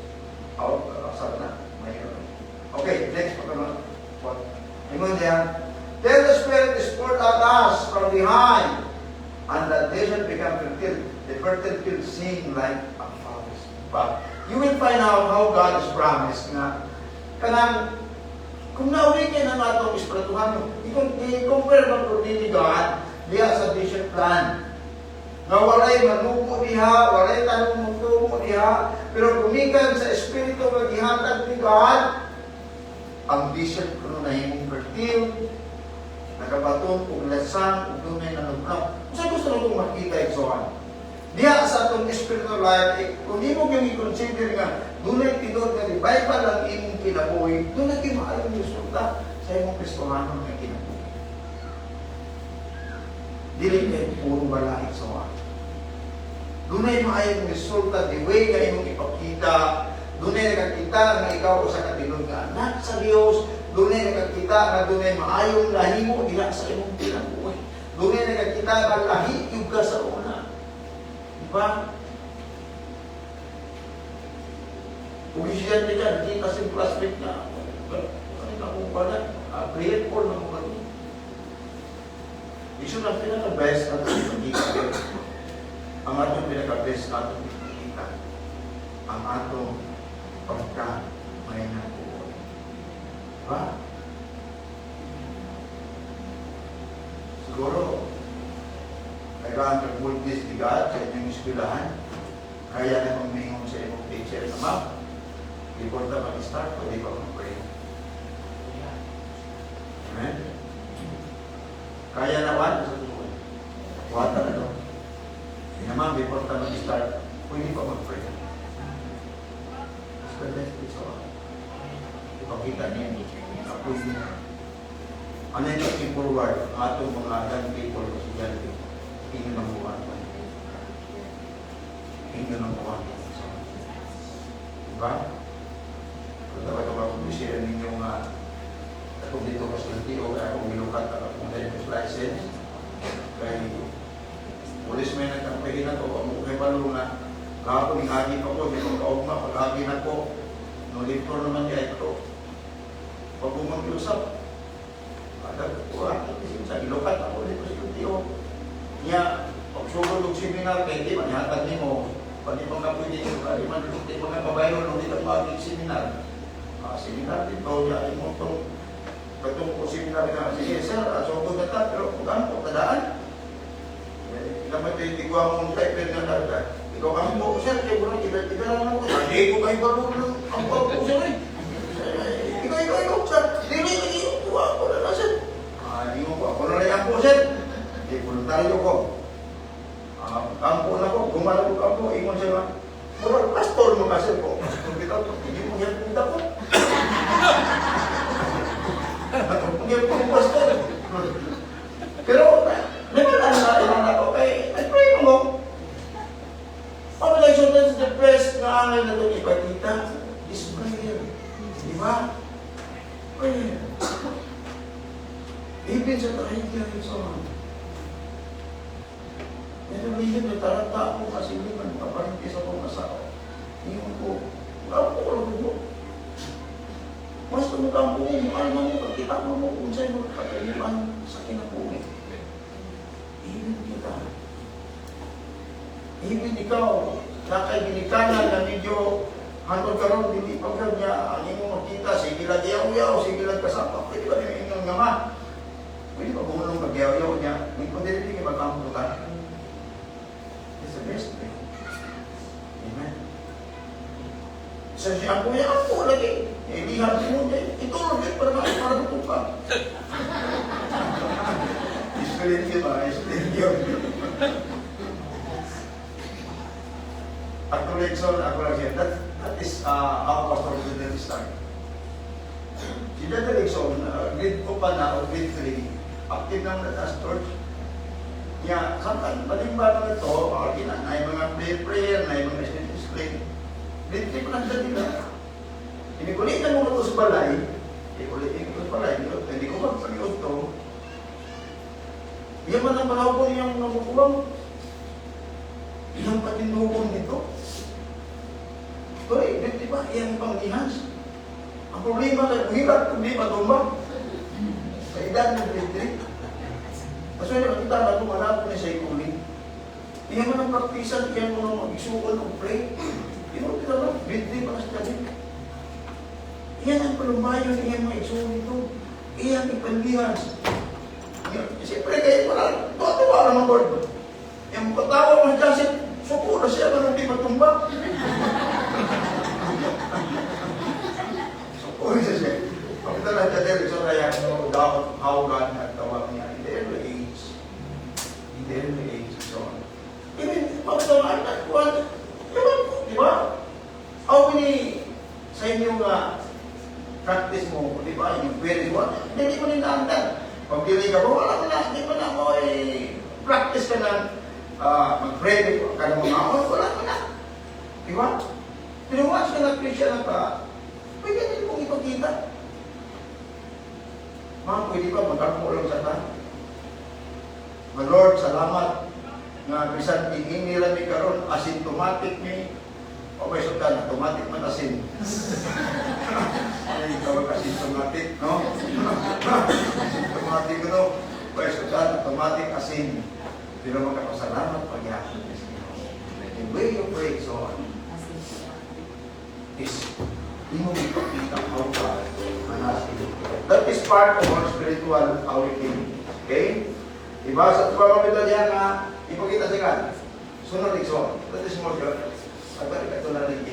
Speaker 4: Out, asal na, mahirap. Okay, next pa naman. What? Ingon niya, "Then the Spirit is poured on us from behind, and the desert become fertile. The fertile field sing like a forest." But you will find out how God is promised nga kanang kung na-awaken ang atong espirituhan, i-compare man po ni God diha sa desert plan. Nga walay manubo diha, walay tanong mutubo diha, pero gumikan sa Espiritu nga gihatag ni God, ang desert kuno nahimong fertile, nakabaton og lasang ug dunay nanugnaw. Unsa gusto nimo makita, igsoon? Diha sa atong spiritual life, eh, kung imo gyud i-consider nga dunay tinuod nga revival ang imong kinabuhi, dunay kay maayong resulta sa imong Kristohanon nga kinabuhi. Dili kay puro bala, igsoon. Dunay maayong resulta the way nga imong ipakita, dunay nakakita nga ikaw usa ka tinuod nga anak sa Dios, dunay nakakita nga dunay maayong nahimo diha sa imong kinabuhi. Dunay nakakita nga lahi gyud ka sa una. Diba? Kung estudyante ka, nakita sa classmate na, ano na kung wala, grade 4 na mo kami. Iso na pinaka-best na itong ipakita. Ang atong pinaka-best na atong ipakita, ang atong pagka may nakuha. Diba? Siguro, kailangan kag-witness ni God sa inyong eskwelahan. Kaya na mong mingon sa imong teacher na, "Ma'am, before ta mag-start, pwede ba mag-pray?" Amen? Kaya naman, sa tuloy. Wata na no? Hindi naman, before ta mag-start, pwede ba mag-pray? Mas the best is all. Ipakita niya, na pwede. Ano yung looking forward ang atong mga young people o estudyante? Inyo ng buwan. Inyo ng buwan. Diba? Kung dapat ako akong ninyo nga akong dito ko sa LTO, kaya akong gilukat ang akong driver's license. Kay policeman ang kampahin ako, ang mukhay balo nga kahapon yung agi pa ko, di ko kaugma, pag-agi na ko, no libre naman niya ito. Pag umang-usap, adag ko, sa gilukat ako dito sa LTO. Niya, pag sugod og seminar, kay di man ihatag nimo, pag di pa nga pwede, di man di pa nga pabayon, di ka mag seminar. Ah, seminar dito, ya, imo tong katong ko seminar nga, sige sir, sugod na ta, pero kung ano, tadaan. Eh, naman tayo, di ko ang type nga darga. Ikaw ang mo, sir, kaya mo iba iba lang ako. Hindi ko kayo balo ng ang ko, sir. Eh. Ikaw, ikaw, ikaw, sir. Dili, dili, kuha ko na lang, sir. Ah, di mo ko, ako na lang po, sir. Di, voluntaryo ko. Ah, kampo na ko, gumala ko kampo, ingon siya nga, murag pastor mo kasi ko. Pastor bitaw to, hindi mo yan punta ko. Hindi mo pastor. Pero, naman na ilang ako, kay, I pray mo. Revelation, that's the best na angay na itong ipakita is prayer. Di ba? Prayer. Even sa trahedya and so on. Pero minsan may taranta ako kasi hindi man makaparinti sa akong asawa. Ingon ko, kampo ko lang ko. Mas tumukampo mo, alma mo, pagkita mo mo kung sa'yo mo katayuan sa kinabuhi. Even kita. Even ikaw, nakay ginikanan na medyo hangtod karon dili pa gyud niya ang imong makita, sige lang yaw-yaw, sige lang kasapa. Pwede ba niyo ingon nga ma? Pwede ba bumulong kag yaw-yaw niya? Hindi ko dili kay magkampo ta. It's the best way. Amen. Sa siya ang kuya, ang po lagi. Ilihan mo, ito lang para para ka. Explain yun ba? Explain yun. Ako Lexon, ako lang siya. That is how Pastor Dudel start. Si Dudel Lexon, grade 2 pa na o grade 3, active naman na as church. Ya, samtang palimba na ito, kina, na mga prayer, prayer, na mga explain, explain. Dito ko lang sa nila. Inikulitan mo ito sa balay, ikulitin ko sa balay, hindi ko magpag to. Iyan man ang panahon niyang nabukulang. Iyang patindugon nito. Pero, di ba, iyang pang-enhance. Ang problema kay hirap kung di matumba. Sa edad ng 23. Kasi nakita na kung anak ko ni sa ikuling. Iyan man ang praktisan, iyan mo nang mag-isuon o pray. Ino, kita ba? 23 pa kasi kami. Iyan ang palumbayon, iyan mga isuon nito. Iyan ipanlihas. Siyempre, kayo wala, tuwa-tuwa naman, Lord. Yung patawa mo siya, suko na siya, ganun di matumba. Suko na siya. Pagkita lang siya, dahil sa kaya, no doubt how God nagtawag niya in the early age. In the early age, so on. Even, pagkita lang, di ba? How many sa inyong practice mo, di ba, yung very one, hindi mo ninaandan. Pag dili ka ba, wala ka na, di ba na mo, eh, practice ka ng mag-pray ka ng mga ako, wala ka na. Di ba? Pero once ka na-Christian na ka, pwede din mong ipakita. Ma'am, pwede ba mag-armo lang sa ta? Ma Lord, salamat nga bisan tingin nila mi karon asymptomatic mi. O may sultan, automatic man asin. Ay, tawag asymptomatic, no? Asymptomatic, no? May sultan, automatic asin. Pero magkapasalamat pagyapon ni Ginoo. The way you pray, so on, is imo ipakita how God manas. That is part of our spiritual awakening. Okay? Diba? Sa tuwa niya nga, ipakita siya kan. Sunod, igsoon. That is more God. At balik ito na rin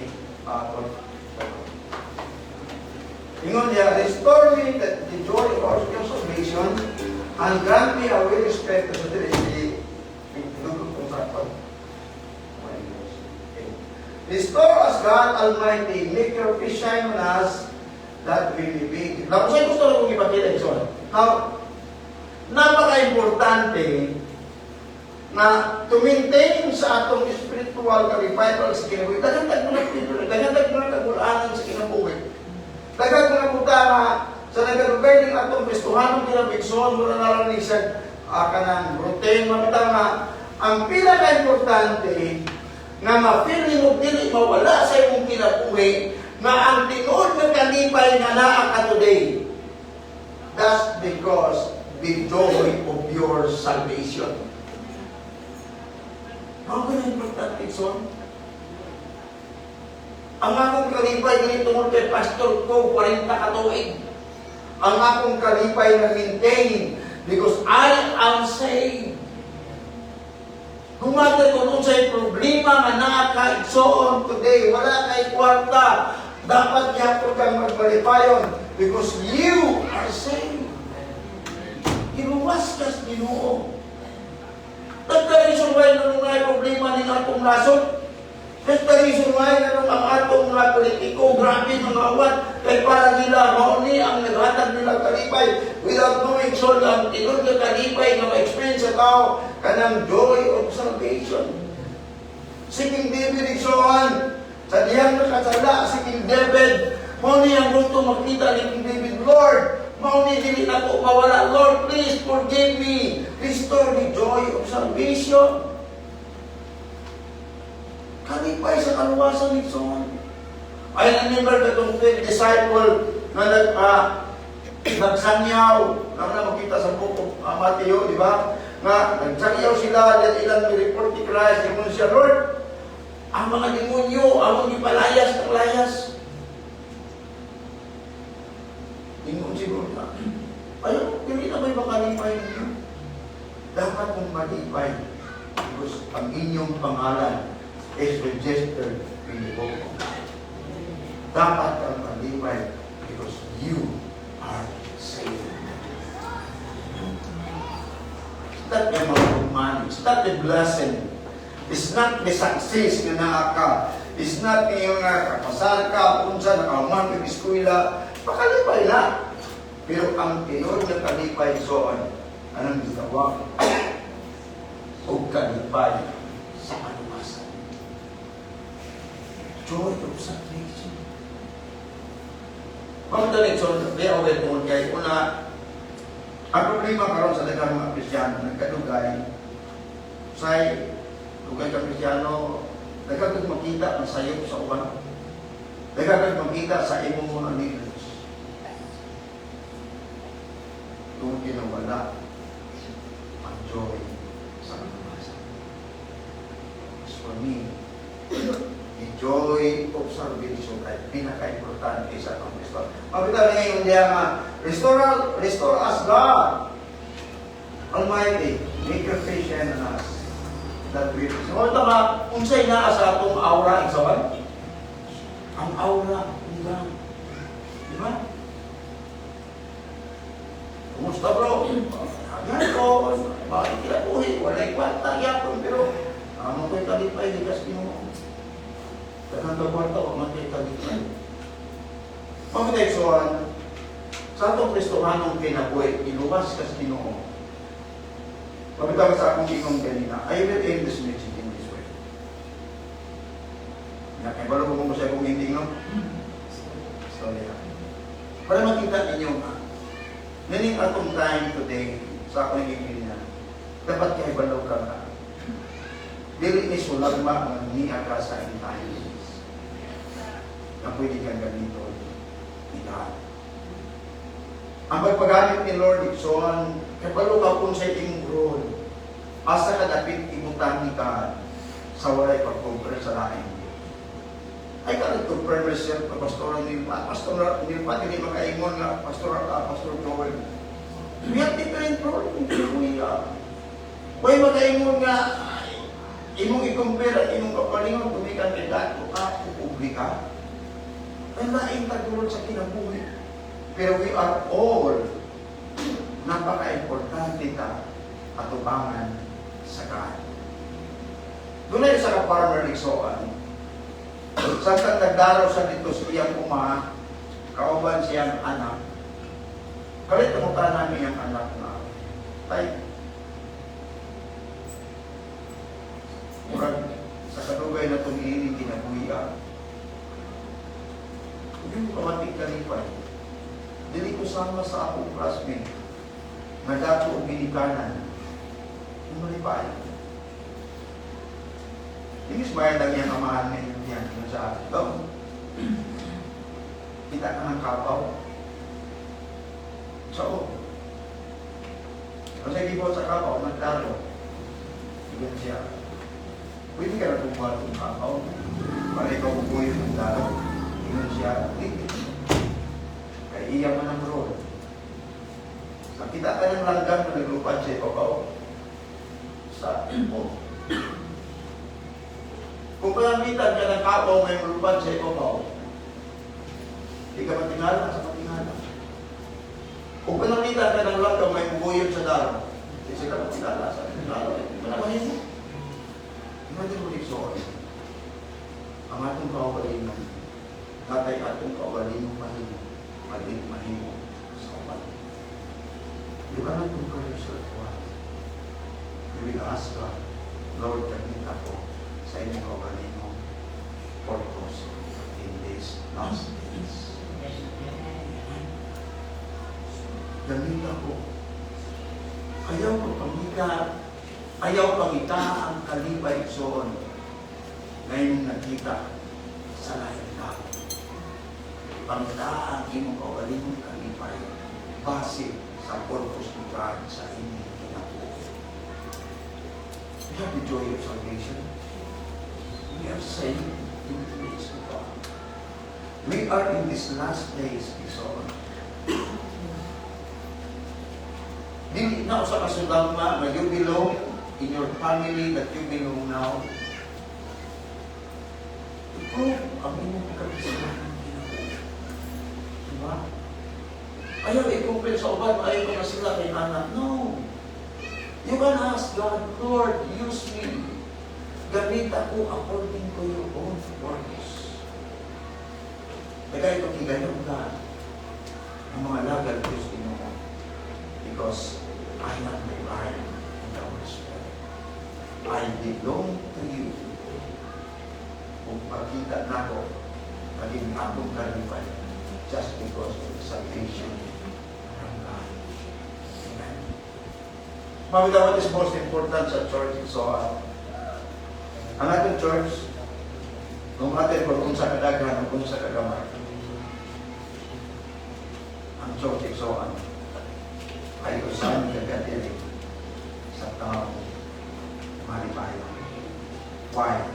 Speaker 4: Ingon niya, "Restore me the joy of our salvation and grant me a well respect to the kung sakon. Restore us, God Almighty, make your face shine on us, that we may be." Now, kung sa'yo gusto lang kong ipakita ito. Now, napaka-importante na to maintain sa atong spiritual ka revival sa kinabuhi. Daghan tag mga daghan tag mga kagulanan sa kinabuhi. Daghan mga butanga sa nagalugay ng atong Kristohanong kinabuhi, mura na lang ni siya kanang routine, mabitaw nga ang pinaka-importante nga ma-feel nimo dili mawala sa imong kinabuhi nga ang tinuod nga kalipay nga naa ka today. That's because the joy of your salvation. Mao na importante, son. Ang akong kalipay dili tungod kay pastor ko 40 ka tuig. Ang akong kalipay na maintain because I am saved. Kung kung unsay problema nga naa ka, igsoon, today, wala kay kwarta, dapat yapon kang magmalipayon because you are saved. Giluwas ka sa Ginoo. That's the reason why nung may problema ning atong nasod. That's the reason why nung ang atong mga politiko, grabe mga awat, kay para nila, mao ni ang naghatag nila kalipay without knowing so ang tinuod nga kalipay nga ma-experience sa tao kanang joy of salvation. Si King David, igsoon, sa diyang nakasala si King David, mao ni ang gusto makita ni King David, "Lord, mao ni dili na ko mawala. Lord, please forgive me. Restore the joy of salvation." Kalipay sa kaluwasan ni Son. I remember katong 12 disciple nga nagsangyaw, nang na makita sa book of Matthew, di ba? Nga nagsangyaw sila, then ilang ni-report ni Christ, ingon siya, "Lord, ang mga demonyo, ang gipalayas ng layas." Ingon siguro na, "Ayaw, dili na ba'y makalipay ninyo? Dapat mong malipay because ang inyong pangalan is registered in the book of life." Dapat kang malipay because you are saved. It's not the amount of money. It's not the blessing. It's not the success nga naa ka. It's not yung kapasar ka, unsa, nakahuman ka eskwela. Pakalipay na. Pero ang tinuod nga kalipay, so on, anong gitawag? O kalipay sa kaluwasan. Joy of salvation. Pagdalit, so, be aware tungod kay una, ang problema karon sa daghang mga Kristiyano, nagkadugay, say, dugay ka Kristiyano, daghan kag makita ang sayop sa uban. Daghan kag makita sa imong mga leaders. Tungod kinawala ang joy sa kaluwasan. As for me, the joy of salvation ay pinaka-importante sa atong Kristo. Mabita na ngayon diya nga, restore, restore us, God Almighty, make your face shine on us. That we. So, ito nga, unsay naa sa atong aura, igsoon? Ang aura ni God. Di ba? Kumusta, bro? Ayan ko, bakit kinabuhi? Wala'y kwarta, yapon, pero amo ko'y kalipay, likas Ginoo. Daghang ka kwarta, wa man ko'y kalipay. Mga igsoon, sa atong Kristohanong kinabuhi, iluwas kas Ginoo. Pabitaw sa akong ingong ganina, I will end this message in this way. Nakibalo ko mo sa akong ending, no? So, yeah. Para makita ninyo nga, nining atong time today, sa akong ingin niya, dapat kay balo ka nga. Dili ni sulagma nga niya ka sa end times. Na pwede kang ganito ni God. Ang pagpagamit ni Lord igsoon, kabalo ka kung sa imong role. Asa ka dapit ibutang ni God sa walay pag-compare sa lain. I cannot compare myself to Pastor Neil Pat. Pastor Neil Pat, hindi makaingon nga, Pastor Joel. We have different role. We, way makaingon nga, imong i-compare ang imong kapalingon, gumikan kay dato ka, o publika. Ay lain tagulod sa kinabuhi. Pero we are all napaka-importante ta atubangan sa God. Doon ay sa ka-farmer igsoon. Samtang nagdaraw sa dito sa iyang uma, kauban siyang anak. Kalit ang namin ang anak na, tay, murag sa kadugay na itong ining kinabuhi. Hindi mo kamating kalipay. Dili ko sama sa akong classmate nga dato og ginikanan. Malipay. Hindi smile lang yan amahan ngayon yan sa ito. Kita ka ng kapaw. So, kasi di sa kapaw, nagtalo. Igan siya. Pwede ka na kumuha itong kapaw para ikaw bubuyo ng dalo. Ingon siya, hindi. Kaya iya man ang role. Sa kita ka ng langgam na naglupad sa ibabaw, sa oh. Kung kalamitan ka ng kapaw may lupad sa ibabaw, di ka matingala sa matingala. Kung kalamitan ka ng langgam may bubuyod sa daro, di ka matingala sa matingala. Di ba naman yun? Imagine mo igsoon. Ang atong kaugalingon, natay atong kaugalingong mahimo, maging mahimo sa uban. You cannot compare yourself to us. You will ask God, Lord, gamit ako sa imong kaugalingong purpose in these last days. Gamit ako. Ayaw pagpangita, ayaw pangita ang kalipay igsoon ngayong nakita sa laing tao. Pangita ang imong kaugalingong kalipay base sa purpose ni God sa inyong kinabuhi. We have the joy of salvation. We are saved in the grace of God. We are in these last days, igsoon. Dili na usa ka sulagma nga you belong in your family that you belong now. Ikaw ang imong pagkakasalanan kinabuhi. Diba? Ayaw i-compare sa uban, ayaw ko na sila kay anak. No. You can ask God, "Lord, use me. Gamit ako according to your own purpose." Kaya ito kigayon ka ang mga lagad Diyos Ginoo. Because I am revived in the Holy Spirit. I belong to you. Kung makita nako, maging akong kalipay just because of salvation from God. Amen. Mami, what is most important sa church and so on? Ang atong church, no matter kung unsa kadaghan o kung unsa kagamay, ang church and so on, ay usan ka gathering sa taong malipayon. Why?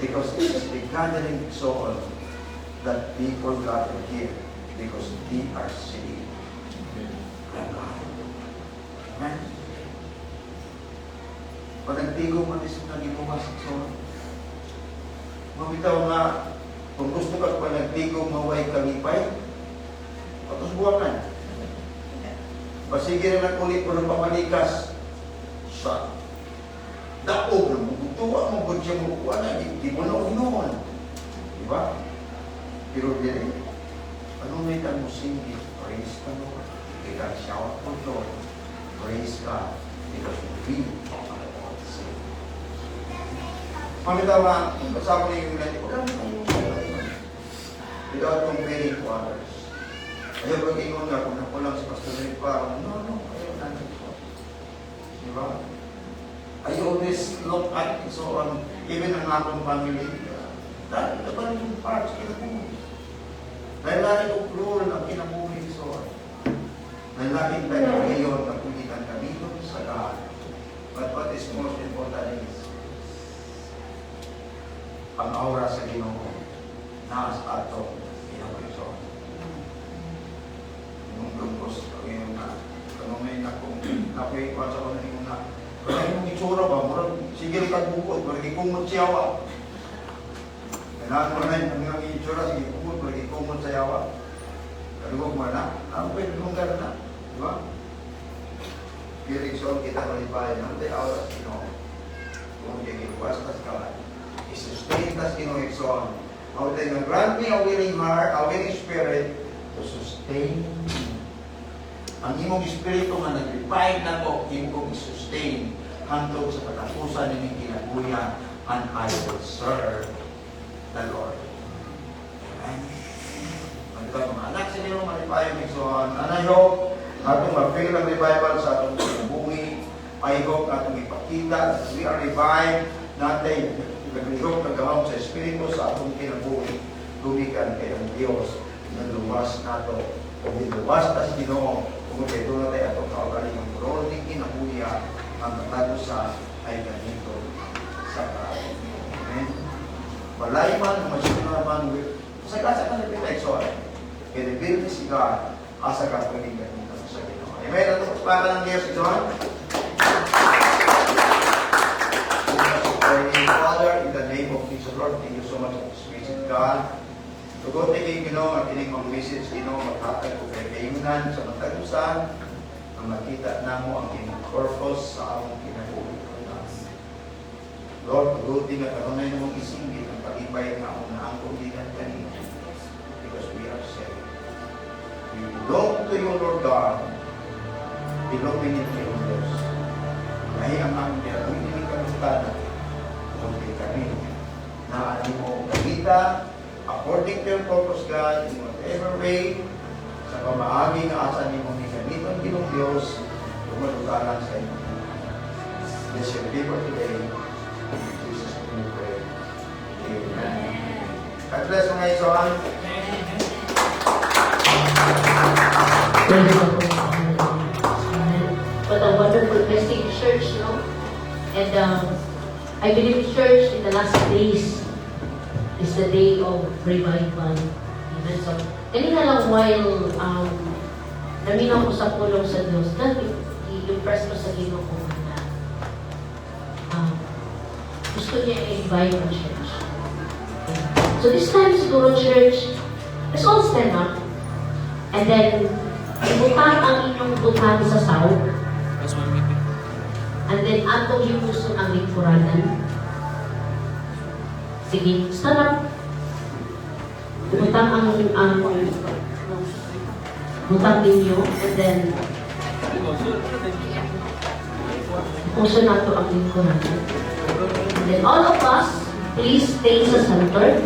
Speaker 4: Because this is the gathering so on that people gather here because they are saved by God. Amen? Pag nagtigo man is nagibukas so mabitaw nga kung gusto ka pa nagtigo maway kalipay, patos buwakan. Basige na nag-ulit mo ng pamalikas sa daog, tuwa mo, gud siya mo, kuha na, di mo na noon. Di ba? Pero dili, ano may mo singit, praise the Lord. We can shout for joy. Praise God. Because we are all the same. Pamitaw nga, kasama niyo yung natin, without comparing to others. Ayaw pag ingon nga, kung nakulang si Pastor Rick parang, no, ayaw natin po. Di ba? I always look at and so on, even ang akong family, dahil iba yung parts, kinabuhi. Dahil lagi kong role ang kinabuhi, so on. Dahil laging tayo ngayon na pulitan kami sa God. But what is most important is, ang aura sa Ginoo naas ato kinabuhi. So, yung lungkos, yung na, ano may nakong, nakoy pa sa ko na yung na, kaya yung itsura ba, murag, sigil kag bukod, murag ikumot siya wa. Kailangan mo na yung mga itsura, sige kumot, murag ikumot sa yawa. Kalugog mo na, ang pwede lunggar na, di ba? Pero so, kita malipayan, ang tayo aura sa Ginoo. Kung di giluwas tas ka, i-sustain tas Ginoo igsoon. Mao tayo nga grant me a willing heart, a willing spirit to sustain me. Ang imong espiritu nga nag-revive nako, imo kong i-sustain hangtod sa katapusan nining kinabuhian and I will serve the Lord. Amen. Magkita mga anak sa Ginoo malipayon igsoon. And I hope atong ma-feel ang revival sa atong kinabuhi. I hope atong ipakita that we are revived natin naglihok nagahom sa Espiritu sa atong kinabuhi. Gumikan kay ang Dios nagluwas nato o giluwas ta sa Ginoo kung kay doon na tayo atong kaugalingong role ni kinabuhi ang katapusan ay ganito sa karon. Amen. Balay man, masyudad man, sa kasa ka na igsoon. Kaya reveal ni si God, asa ka pwedeng ganito sa Ginoo. Amen. Ato paspakan ng Diyos, igsoon. Father, in the name of Jesus Lord, thank you so much for this message, God. Tugot ni Ginoo at ining mga message Ginoo maghatag og kayunan sa matag usa ang makita namo ang imong purpose sa among kinabuhi. Lord, tuguti nga kanunay namong isinggit ang kalipay nga among naangkon gikan kanimo because we are saved. We belong to you, Lord God. Illuminate you, Diyos. Ngayon ang aming kinabuhi ni kalungkada kung kami na mo gamitan according to your purpose, God, in whatever way, sa pamaagi nga asa nimo ni gamiton Ginoong Dios, tungod sa inyo. Bless your people today. In Jesus' name we pray. Amen. God bless mga igsoon.
Speaker 1: Praise the Lord. What a wonderful message, church, no? And I believe, church, in the last days is the day of revival. Amen. So, kanina lang while naminaw ko sa pulong sa Diyos, God, i-impress ko sa Ginoo na gusto niya i-revive ang church. Okay. So this time siguro, church, let's all stand up. And then, ibutang ang inyong butang sa sahog. And then, atong himuson ang lingkuranan. Sige, stand up. Ibutang ang butang ninyo. And then, puso nato ang lingkuranan. And then all of us, please stay sa center.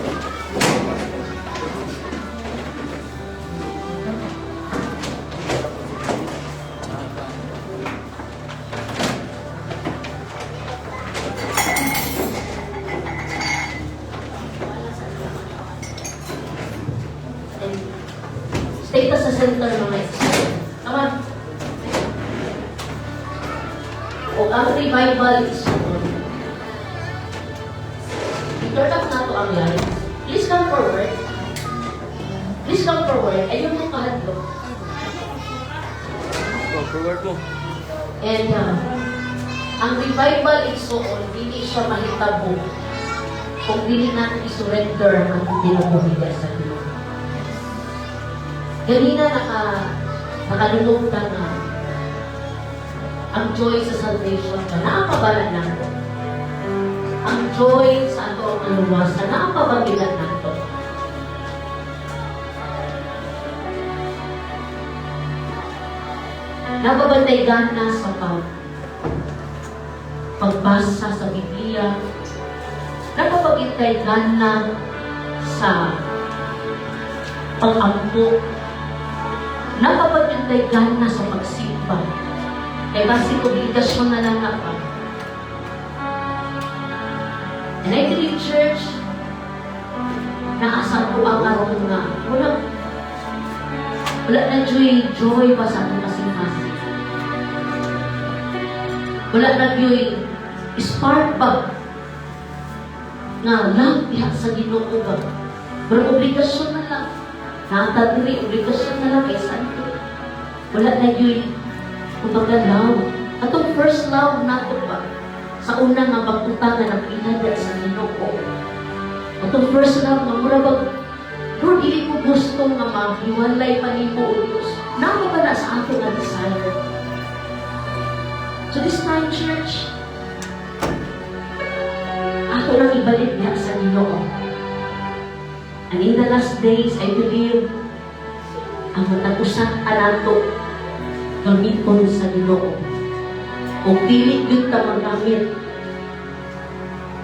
Speaker 1: And stay ta sa center, mga igsoon. Come on. O ang revival is on. I-turn off nato ang light. Please come forward. Please come forward. Ayun mo kahadlok.
Speaker 2: Go, forward mo.
Speaker 1: And ang revival, igsoon, dili siya mahitabo kung dili natin i-surrender ang kinabuhi sa Ginoo. Ganina nakadungog ka nga ang joy sa salvation ka, naapabala nato. Ang joy sa ato ang kaluwasan, naapabagila nato. Napabantay gana sa pagbasa sa Biblia, napapagintay gana sa pag-ampo, napapagintay gana sa pagsimba. Kay basi obligasyon na lang na pa. And I believe, church, naasa ko ang karon nga wala na joy, joy pa sa atong kasing-kasing. Wala na joy, spark pa nga love diha sa Ginoo ba. Pero obligasyon na lang. Naa ta diri, obligasyon na lang kay Sunday. Wala na joy, kumbaga, love. Atong first love nato ba? Sa una nga pagpunta nga nagpilad sa Ginoo. Atong first love nga mura bag, "Lord, dili ko gusto nga mahiwalay pa nimo, O Diyos." Naa ba na sa ato nga desire? So this time, church, ato nang ibalik niya sa Ginoo. And in the last days, I believe, ang matag usa kanato gamiton sa Ginoo. Kung dili gyud ta magamit,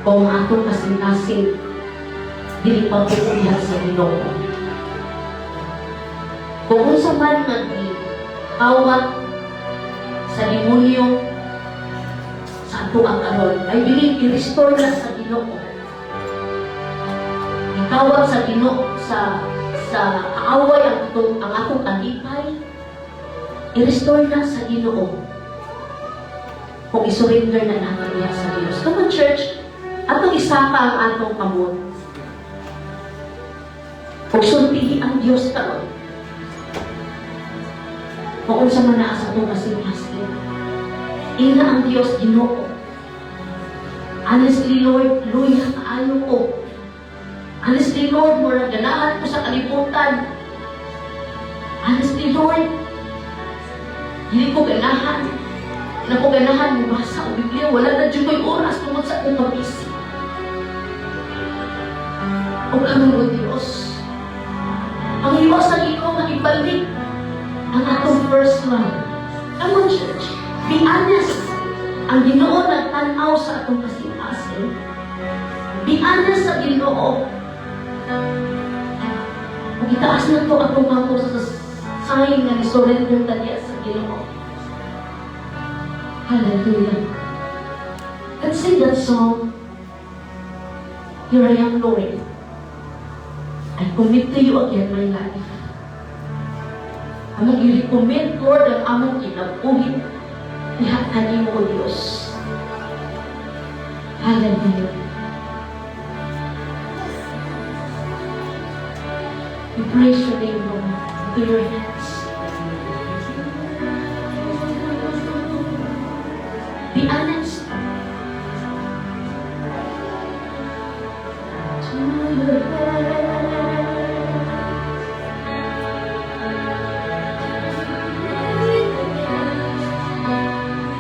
Speaker 1: kung ang atong kasing-kasing dili pa pupunta sa Ginoo. Kung unsa man nga giawat sa demonyo sa ato ang karon, I believe i-restore na sa Ginoo. Gitawag sa Ginoo sa kaaway ang atong kalipay, i-restore na sa Ginoo. Kung i-surrender na natin niya sa Diyos. Come on, church, atong isaka ang atong kamot. Kung sultihi ang Diyos karon, kung unsa man naa sa atong kasing-kasing, ina ang Diyos, "Ginoo. Honestly, Lord, luya kaayo ko. Honestly, Lord, murag ganahan ko sa kalibutan. Honestly, Lord, dili ko ganahan. Dili ko ganahan mo basa og Biblia. Wala na jud ko'y oras tungod sa akong kabisi. O karon, O Diyos, ang hiwa sa Ginoo nga ibalik ang atong first love." Come on, church. Be honest. Ang Ginoo nagtan-aw sa atong kasing-kasing. Be honest sa Ginoo. Ug itaas na to atong kamot sa sign nga ni-surrender ta niya sa Ginoo. Hallelujah. Let's sing that song. "Here I am, Lord. I commit to you again my life." Among i-recommit, Lord, ang among kinabuhi. Diha kanimo, O Diyos. Hallelujah. We praise your name, Lord. Into your hands. Be honest. To your hands.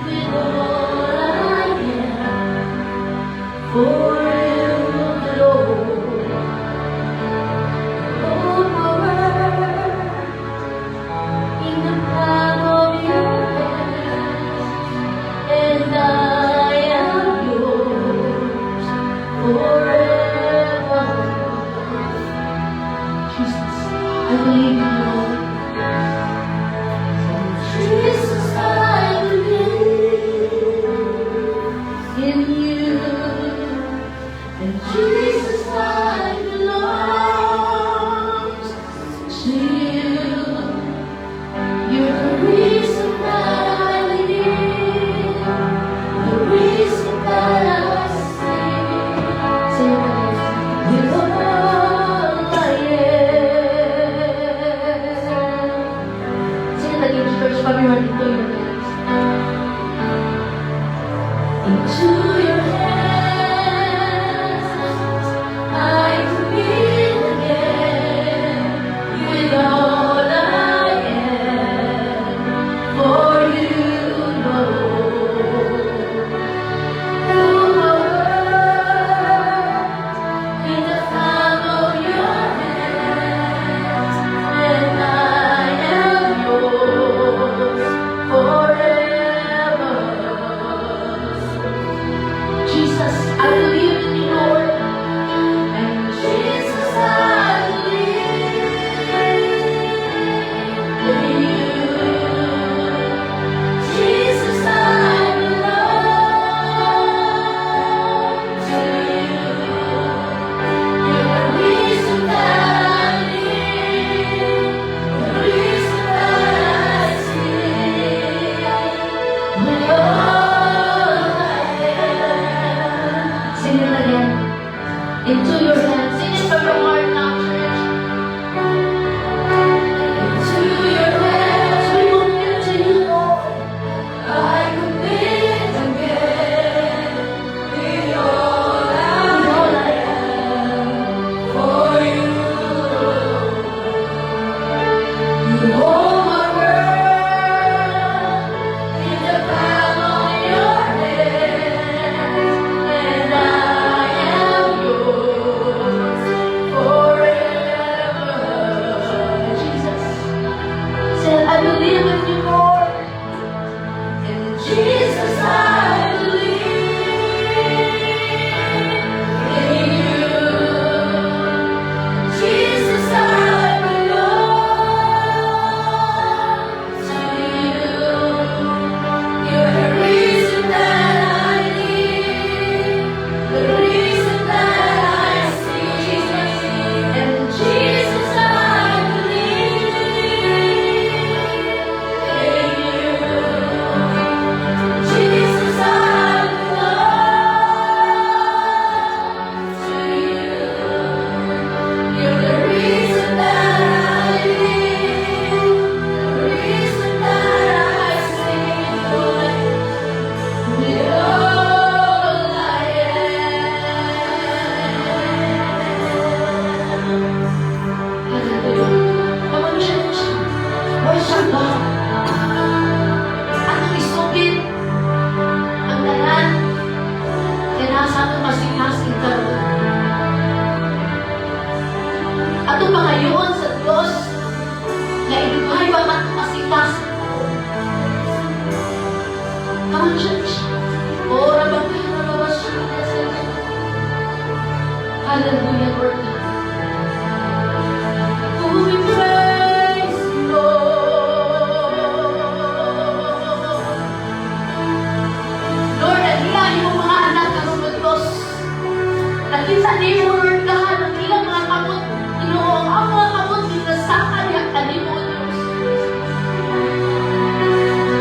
Speaker 1: With all I am, for you, Lord. Oh, power in the palm of your hands, and I am yours. And Jesus, I belong to you. You're the reason that I live, the reason that I sing. Sing it again. With all I am. Sing it again, church. Family, "Into Your Hands." Into your hands I commit again with all I am, for you know the world in the palm of your hands, and I am yours forever. Jesus, I believe in you, Lord. And Jesus, I believe in you. Jesus, I belong to you. You're the reason that I live, the reason that I sing. With all I am. Sing it again. "Into Your Hands." Sing it from your heart now, church. Into your hands we commit to you, Lord. I commit again with all I am, for you. You hold my world in the palm of your hands, and I am yours forever. Jesus said, "I believe in you, Lord." And Jesus, I believe in you. Jesus, I belong to you. You're the reason that I live, the reason that I sing. And Jesus, I believe in you. Jesus, I belong to you. You're the reason that I live, the reason that I sing. With all I am. Hallelujah. Come on, church. Worship God. Atong isugid ang tanan kay nasa atong kasing-kasing karon. Atong pangayoon sa Dios nga i-revive ang atong kasing-kasing karon. Come on, church. Ora ba Hallelujah, Lord God. Oh, we praise you, Lord. Lord, nahiya imong mga anak karon, o Diyos. Nakita nimo, Lord God, ang ilang mga kamot. Ginoo, ang mga kamot ginasaka niya kanimo, o Diyos.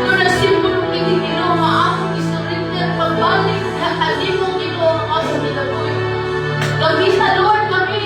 Speaker 1: Lord, nasimbolo kini, Ginoo, nga among isurrender pagbalik na kanimo, Ginoo, ang among kinabuhi. Gamita, Lord, kami.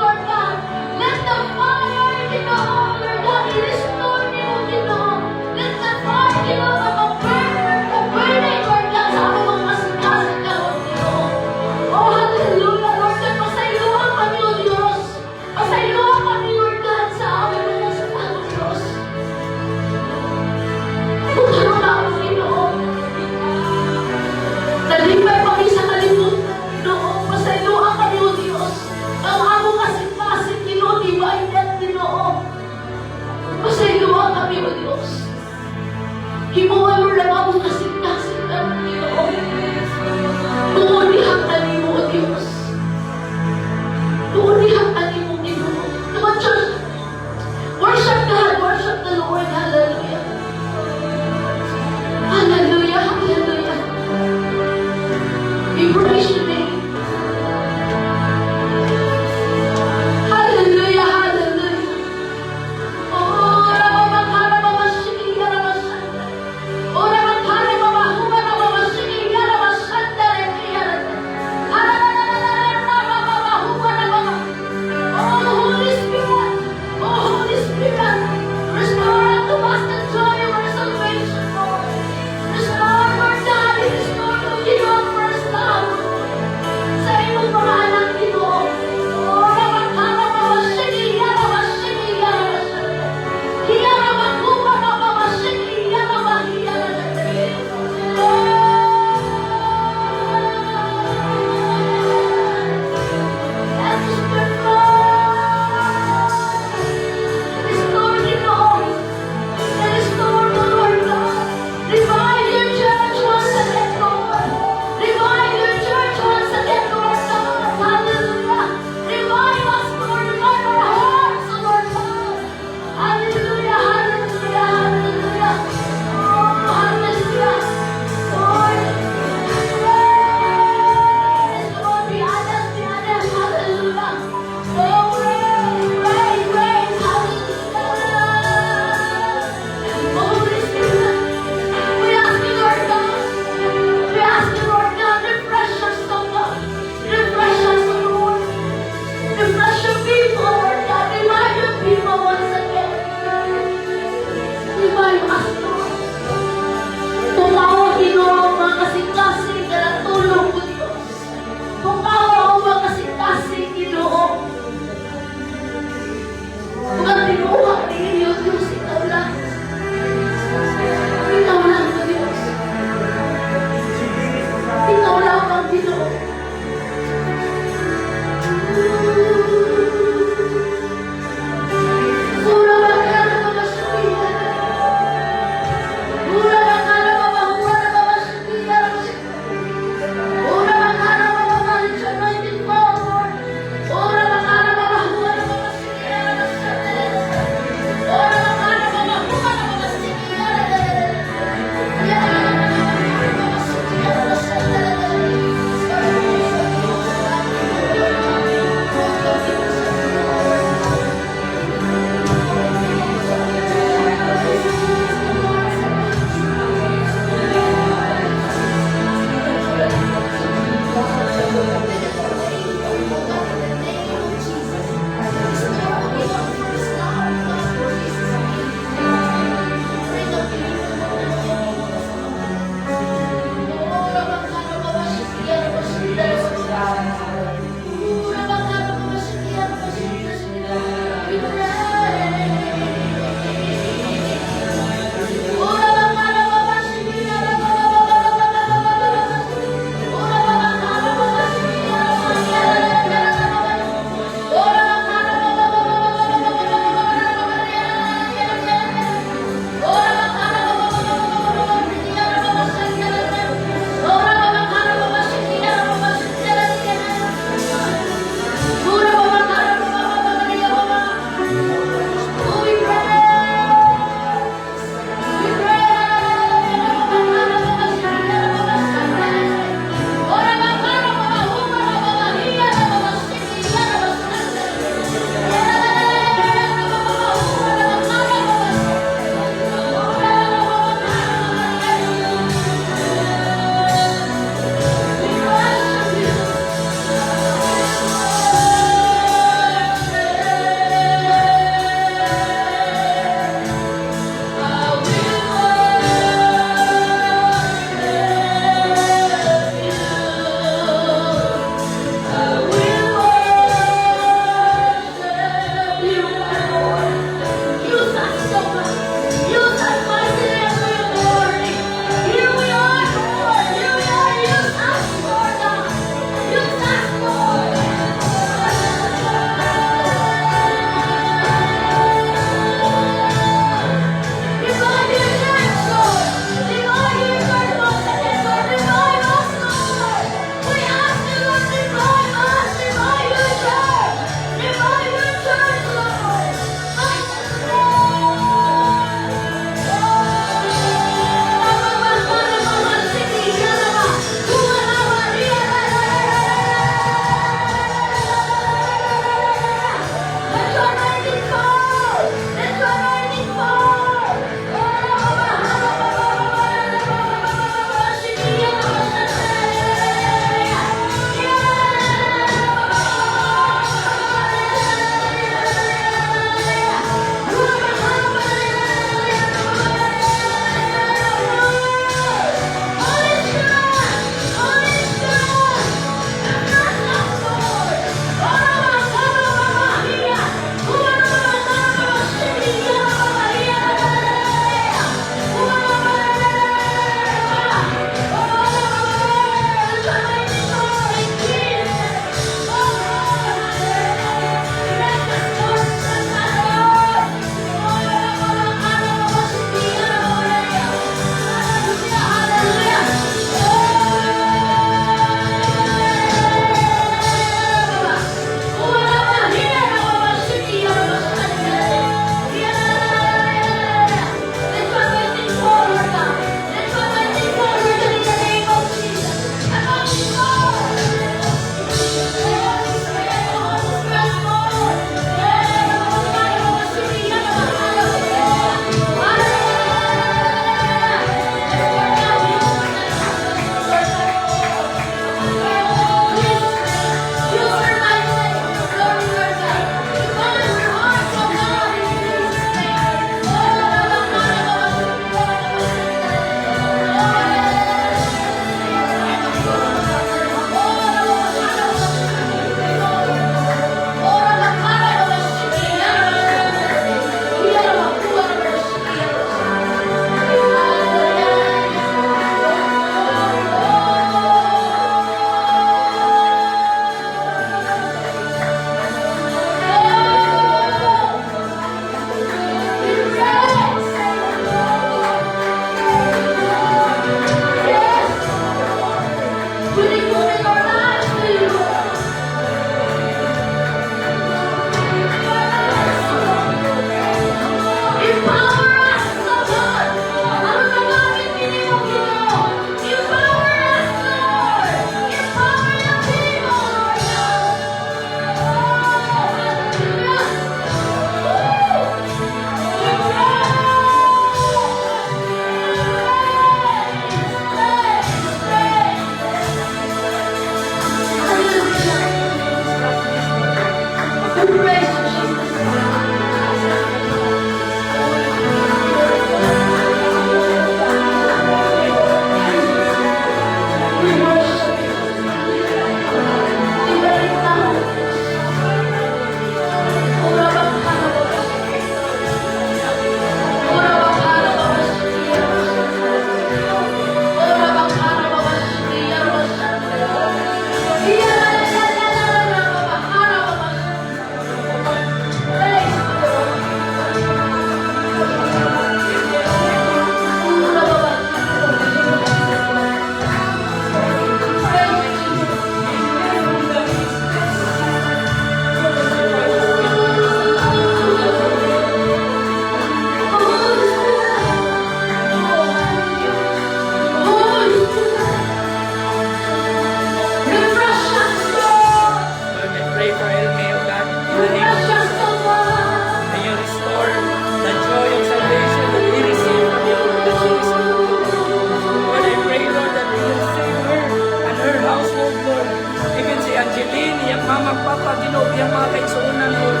Speaker 7: kaigsuonan, Lord.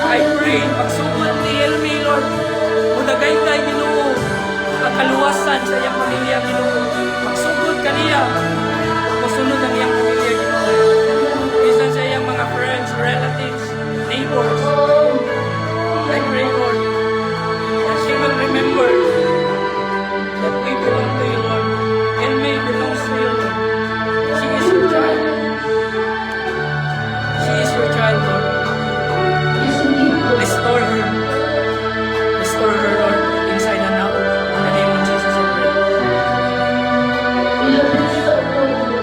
Speaker 7: I pray, pagsugod ni Elmi, Lord, mudagayday, Ginoo, ang kaluwasan sa iyang pamilya, Ginoo. Pagsugod kaniya, musunod ang iyang pamilya, Ginoo. Bisan sa iyang mga friends, relatives, neighbors. I pray, Lord, that she will remember that we belong to you, Lord. Elmi belongs to you, Lord. She is your child. She is your child, Lord.
Speaker 1: Yes, indeed, Lord.
Speaker 7: Restore her. Restore her, Lord, inside and out. In the name of Jesus, I pray.
Speaker 1: We have been so good, Lord.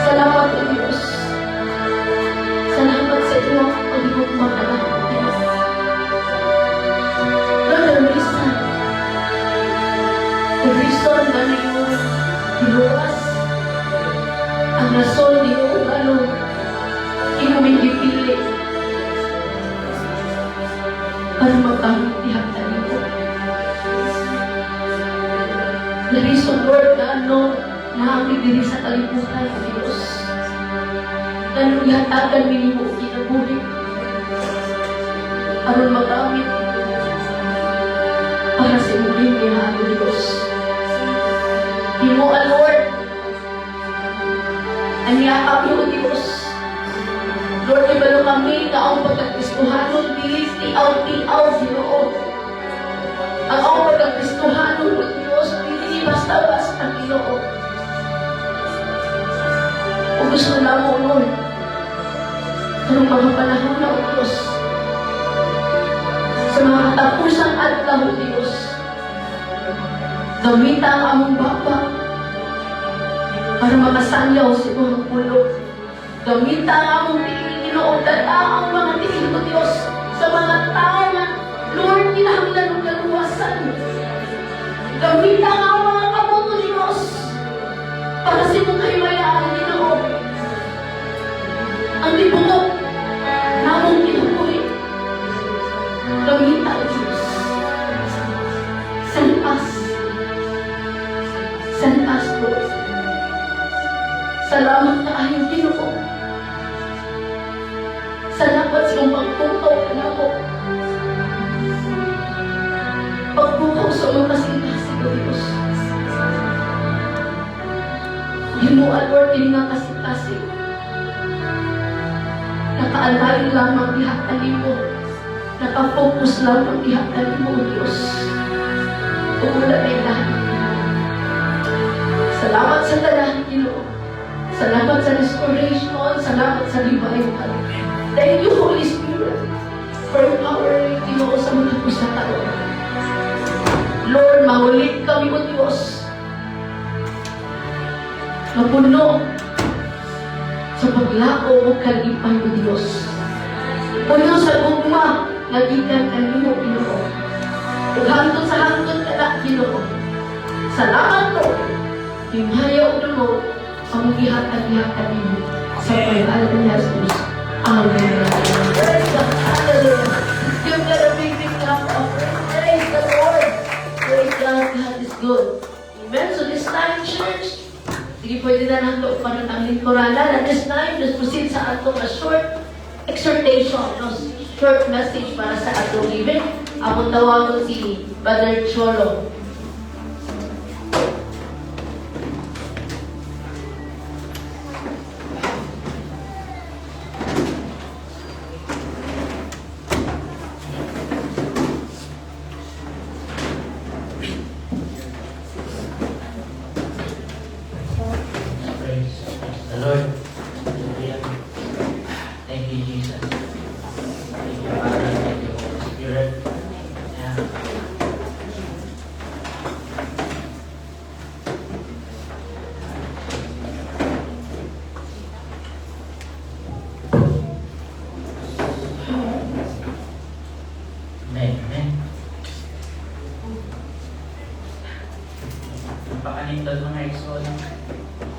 Speaker 1: Salamat, O Diyos. Salamat sa iyong paghigugma kanamo, O Diyos. Lord, the reason na iyong giluwas, ang rason ni ano, imo gipili para magkamit diha kanimo. The reason, Lord, na ano, naa mi diri sa kalibutan, O Diyos. Nganong gihatagan mi nimo og kinabuhi aron magamit para sa imong himayaan, O Diyos. Himoa, Lord, ang yakap mo, O Diyos. Lord, ibalo kami nga ang pagkakristuhanon, dili tiaw-tiaw, Ginoo. Ang among pagkakristuhanon, O Diyos, dili basta-basta, Ginoo. O gusto namo, Lord, karong mga panahon na, O Diyos, sa mga katapusang adlaw, O Diyos, gamita ang among baba para makasangyaw sa imong pulong. Gamita ang among tiil, Ginoo, dala ang mga tiil, O Diyos, sa mga tao nga, Lord, kinahanglan og kaluwasan. Gamita ang among mga kamot, O Diyos, para sa imong kahimayaan, Ginoo. Ang tibuok namong kinabuhi. Gamita, O Diyos. Send us. Send us, Lord. Salamat kaayo, Ginoo. Salamat sa iyong pagpukaw kanamo. Pagpukaw sa mga kasing-kasing, O Diyos. Himoa, Lord, kini nga kasing-kasing. Naka-align lamang diha kanimo. Naka-focus lamang diha kanimo, O Diyos. Ug wala na lahat. Salamat sa tanan, Ginoo. Salamat sa restoration. Salamat sa revival. Thank you, Holy Spirit, for empowering, Ginoo, sa mga sa karon. Lord, mangulit kami, O Diyos. Mapuno sa paglao o kalipay, O Diyos. Puno sa gugma nga gikan kanimo, Ginoo. Ug hangtod sa hangtod kana, Ginoo. Salamat, Lord. Himaya ug dumo ang gihatag diha kanimo sa pangalan ni Jesus. Amen. Praise God. Hallelujah. Give God a big, big clap offering. Praise the Lord. Praise God. God is good. Amen. So this time, church, sige, pwede na nato pa ang lingkuranan. At this time, let's proceed sa atong a short exhortation, no? Short message para sa atong giving. Akong tawagon si Brother Cholo.
Speaker 8: Praise the Lord. Hallelujah. Thank you, Jesus. Thank you, Father. Thank you, Holy Spirit. Yeah. Amen. Amen. Napakanindot, mga igsoon,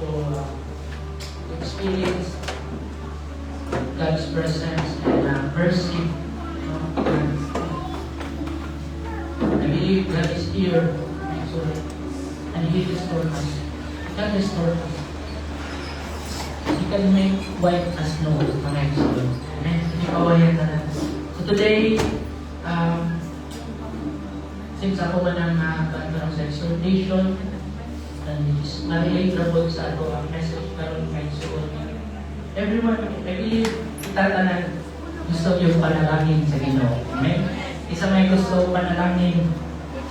Speaker 8: to experience God's presence and mercy. No? And I believe God is here, so, and He restored us. God restored us. can make white as snow, mga igsoon. Amen? Hindi kawayan na. So today, since ako man ang sa exhortation, and is ma-relate ra po sa ato ang message karon, mga igsoon. Everyone, I believe, kita tanan gusto yung panalangin sa Ginoo. Amen? Isa may gusto panalangin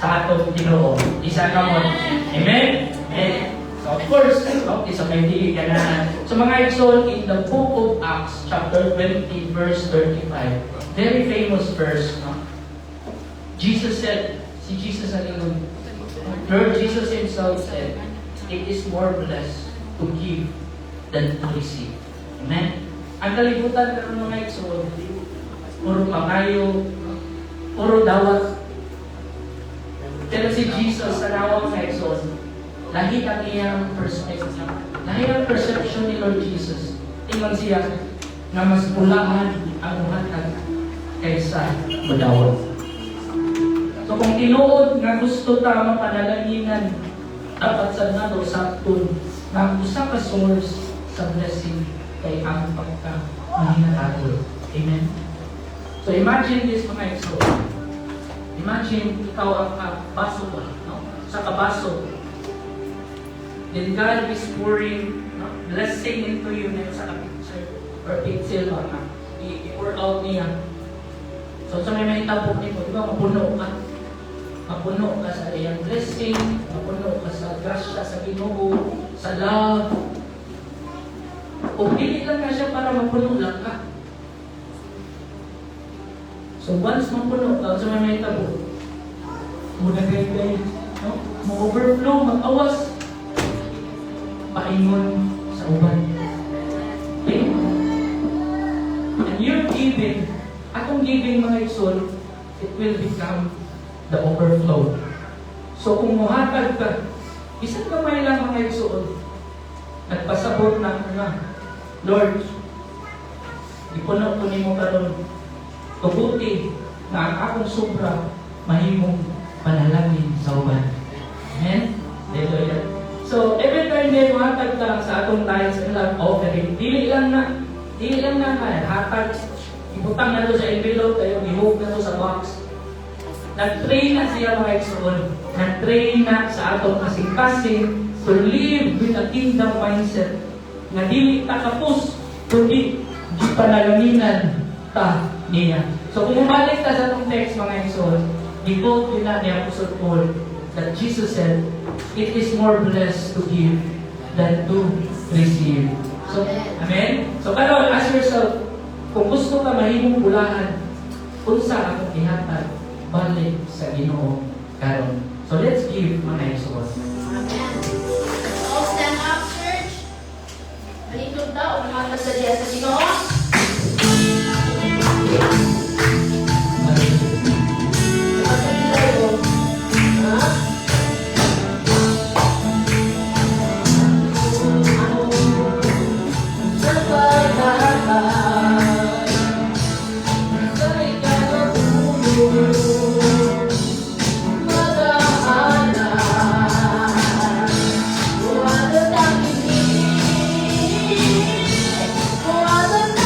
Speaker 8: sa atong Ginoo. Isa kamot. Amen? Amen. So of course, no, isa may dili ganahan. So mga igsoon, in the book of Acts, chapter 20, verse 35, very famous verse, no? Jesus said, si Jesus ang ingon, Lord Jesus himself said, "It is more blessed to give than to receive." Amen? Ang kalibutan karon, mga igsoon, puro pangayo, puro dawat. Pero si Jesus sa nawang, mga igsoon, lahi ang iyang perspective. Lahi ang perception ni Lord Jesus. Ingon siya nga mas bulahan ang muhatag kaysa mudawat. So kung tinuod nga gusto ta mapanalanginan, dapat sa nato sakton nga ang usa ka source sa blessing kay ang pagka mahinatagol. Amen? So imagine this, mga igsoon. Imagine ikaw ang kabaso ba, no? Sa kabaso. Then God is pouring, no, blessing into you na sa picture or pixel ba nga. I-pour out niya. So sa may mahitabo nimo, di ba mapuno ka? Mapuno ka sa iyang blessing, mapuno ka sa grasya sa Ginoo, sa love. O dili lang na siya para mapuno lang ka. So once mapuno ka, sa may mahitabo, mudagay-gay, no? Mo-overflow, mag-awas, paingon sa uban. Okay? And your giving, atong giving, mga igsoon, it will become the overflow. So kung muhatag ka, bisan gamay lang, mga igsoon, nagpasabot na nga, "Lord, ipuno ko nimo karon, tuguti na ang akong sobra mahimong panalangin sa uban." Amen? Hallelujah. So, every time din muhatag ka sa atong tithes and love offering, dili lang na nga, hatag, ibutang na to sa envelope, kayo, ihug na to sa box. Nag-train na siya, mga igsoon. Nag-train na sa atong kasing-kasing to live with a kingdom mindset nga dili ta kapos, kundi gipanalanginan ta niya. So kung bumalik ta sa atong text, mga igsoon, gi-quote yun na ni Apostle Paul that Jesus said, "It is more blessed to give than to receive." So, amen? So karon, ask yourself, kung gusto ka mahimong bulahan, unsa akong ihatag balik sa Ginoo karon? So let's give, mga igsoon.
Speaker 1: Amen. Let's all stand up, church. Manindog ta ug hatag sa diya sa Ginoo. Tayo. Ha? Sa paghatag sa ikanapulo, mag-aanay, muadot ang kini, muadot.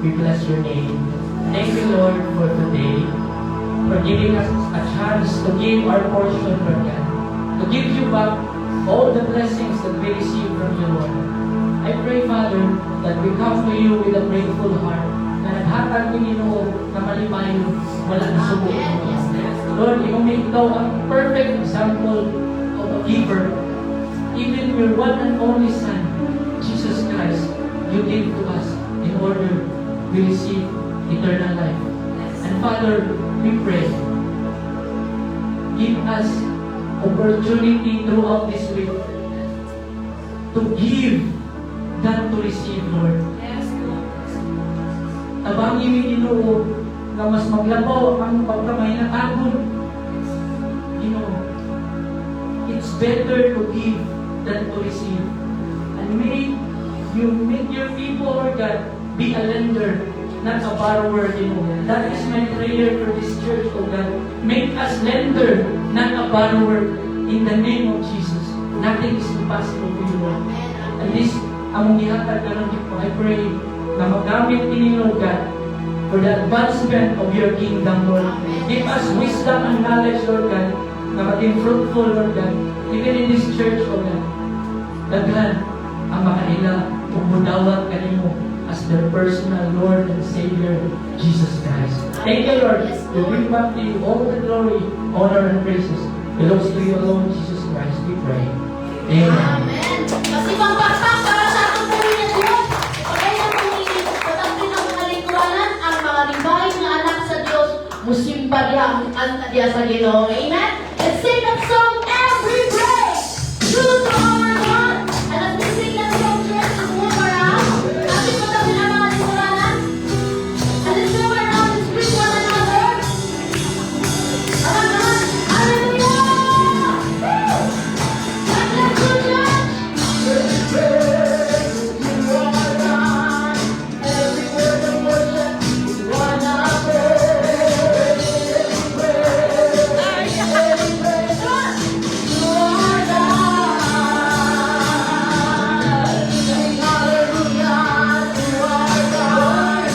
Speaker 8: We bless your name. Thank you, Lord, for today, for giving us a chance to give our portion, Lord God, to give you back all the blessings that we receive from you, Lord. I pray, Father, that we come to you with a grateful heart, na naghatag ni Ginoo na malipayon, wala na subo. Lord, ikaw ang perfect example of a giver. Even your one and only Son, Jesus Christ, you gave to us in order we receive eternal life. And Father, we pray, give us opportunity throughout this week to give than to receive, Lord.
Speaker 3: Yes, Lord.
Speaker 8: Tabangi mi, Ginoo, nga mas maglabaw ang pagkamahinatagon. Ginoo, it's better to give than to receive. And may you make your people, Lord God, be a lender, not a borrower, Ginoo. That is my prayer for this church, O God. Make us lender, not a borrower, in the name of Jesus. Nothing is impossible to you, Lord. And this, among gihatag karon, I pray na magamit kini, Lord God, for the advancement of your kingdom, Lord. Give us wisdom and knowledge, Lord God, na maging fruitful, Lord God, even in this church, O God. Daghan ang makaila ug mudawat kanimo as their personal Lord and Savior, Jesus Christ. Thank you, Lord. We bring back to you all the glory, honor, and praises belongs to you alone, Jesus Christ. We pray. Amen.
Speaker 1: Amen. Masipang pakpak para sa atong puri nga Diyos. Pagay na pong patagpin ang mga lingkuranan, ang mga revived nga anak sa Diyos, musimba diha, anta diha sa Ginoo. Amen? Let's sing that song every breath. True to our God. And as we sing that song, church, let's move around. Ating patagpin ang mga lingkuranan. And let's move around and greet one another. Come on, come on. Hallelujah! Woo! God bless you, church!
Speaker 8: Every word of worship is one accord. Every praise, you are God. Sing hallelujah to our God.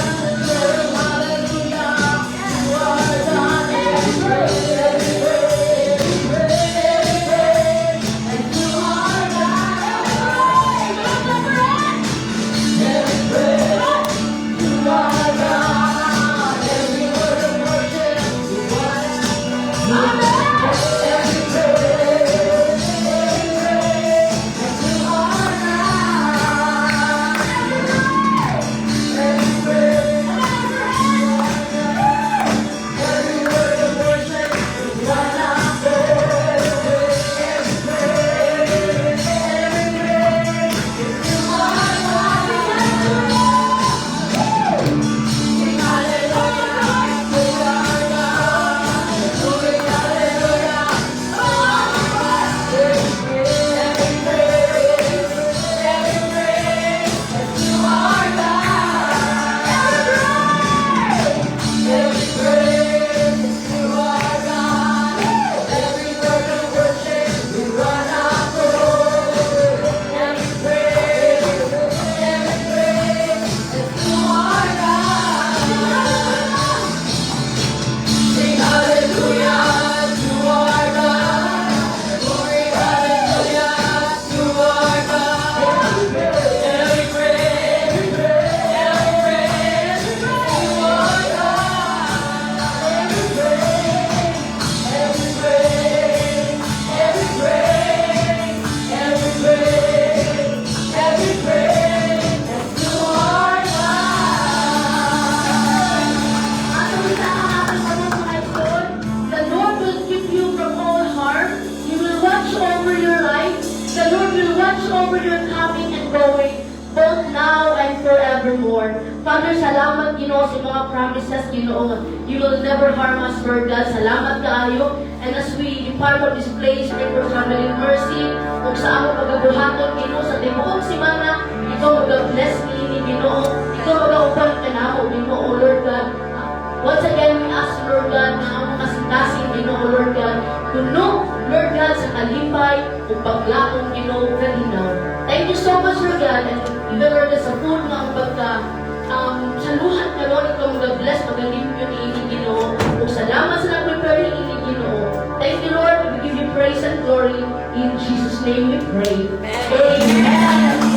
Speaker 8: Sing hallelujah to our God. Every praise, every praise, every praise, every praise, and to our God. Every praise to our God. Every word of worship is one. Every praise, every praise, and to our God. Every praise, every word of worship is one accord. Every praise, every praise is to our God. Sing hallelujah to our God. Glory, hallelujah. Every praise, every praise to our God. Every praise to our God. Every word of worship we run accord. Every praise is to our God. Sing hallelujah to our God. Glory, hallelujah to our God. Every praise, every praise to our God. Every praise, every praise, every praise, every praise, every praise to our God.
Speaker 1: Atong sa atong tanang mga igsoon, the Lord will keep you from all harm. He will watch over your life. The Lord will watch over your coming and going, both now and forevermore. Father, salamat, Ginoo, sa mga promises, Ginoo. You will never harm us, Lord God. Salamat kaayo. And as we depart from this place, pray for traveling mercy. Ug sa among pagabuhaton, Ginoo, sa tibuok semana, ikaw mag-bless ni Ginoo. Ikaw mag-uban kanamo, Ginoo, Lord God. Once again, we ask, Lord God, na ang kasing-kasing, Ginoo, Lord God, puno, Lord God, sa kalipay ug paglaom, Ginoo, kalinaw. Thank you so much, Lord God, and even, Lord God, sa food nga ang pagka saluhan. glory. In Jesus' name we pray. Amen.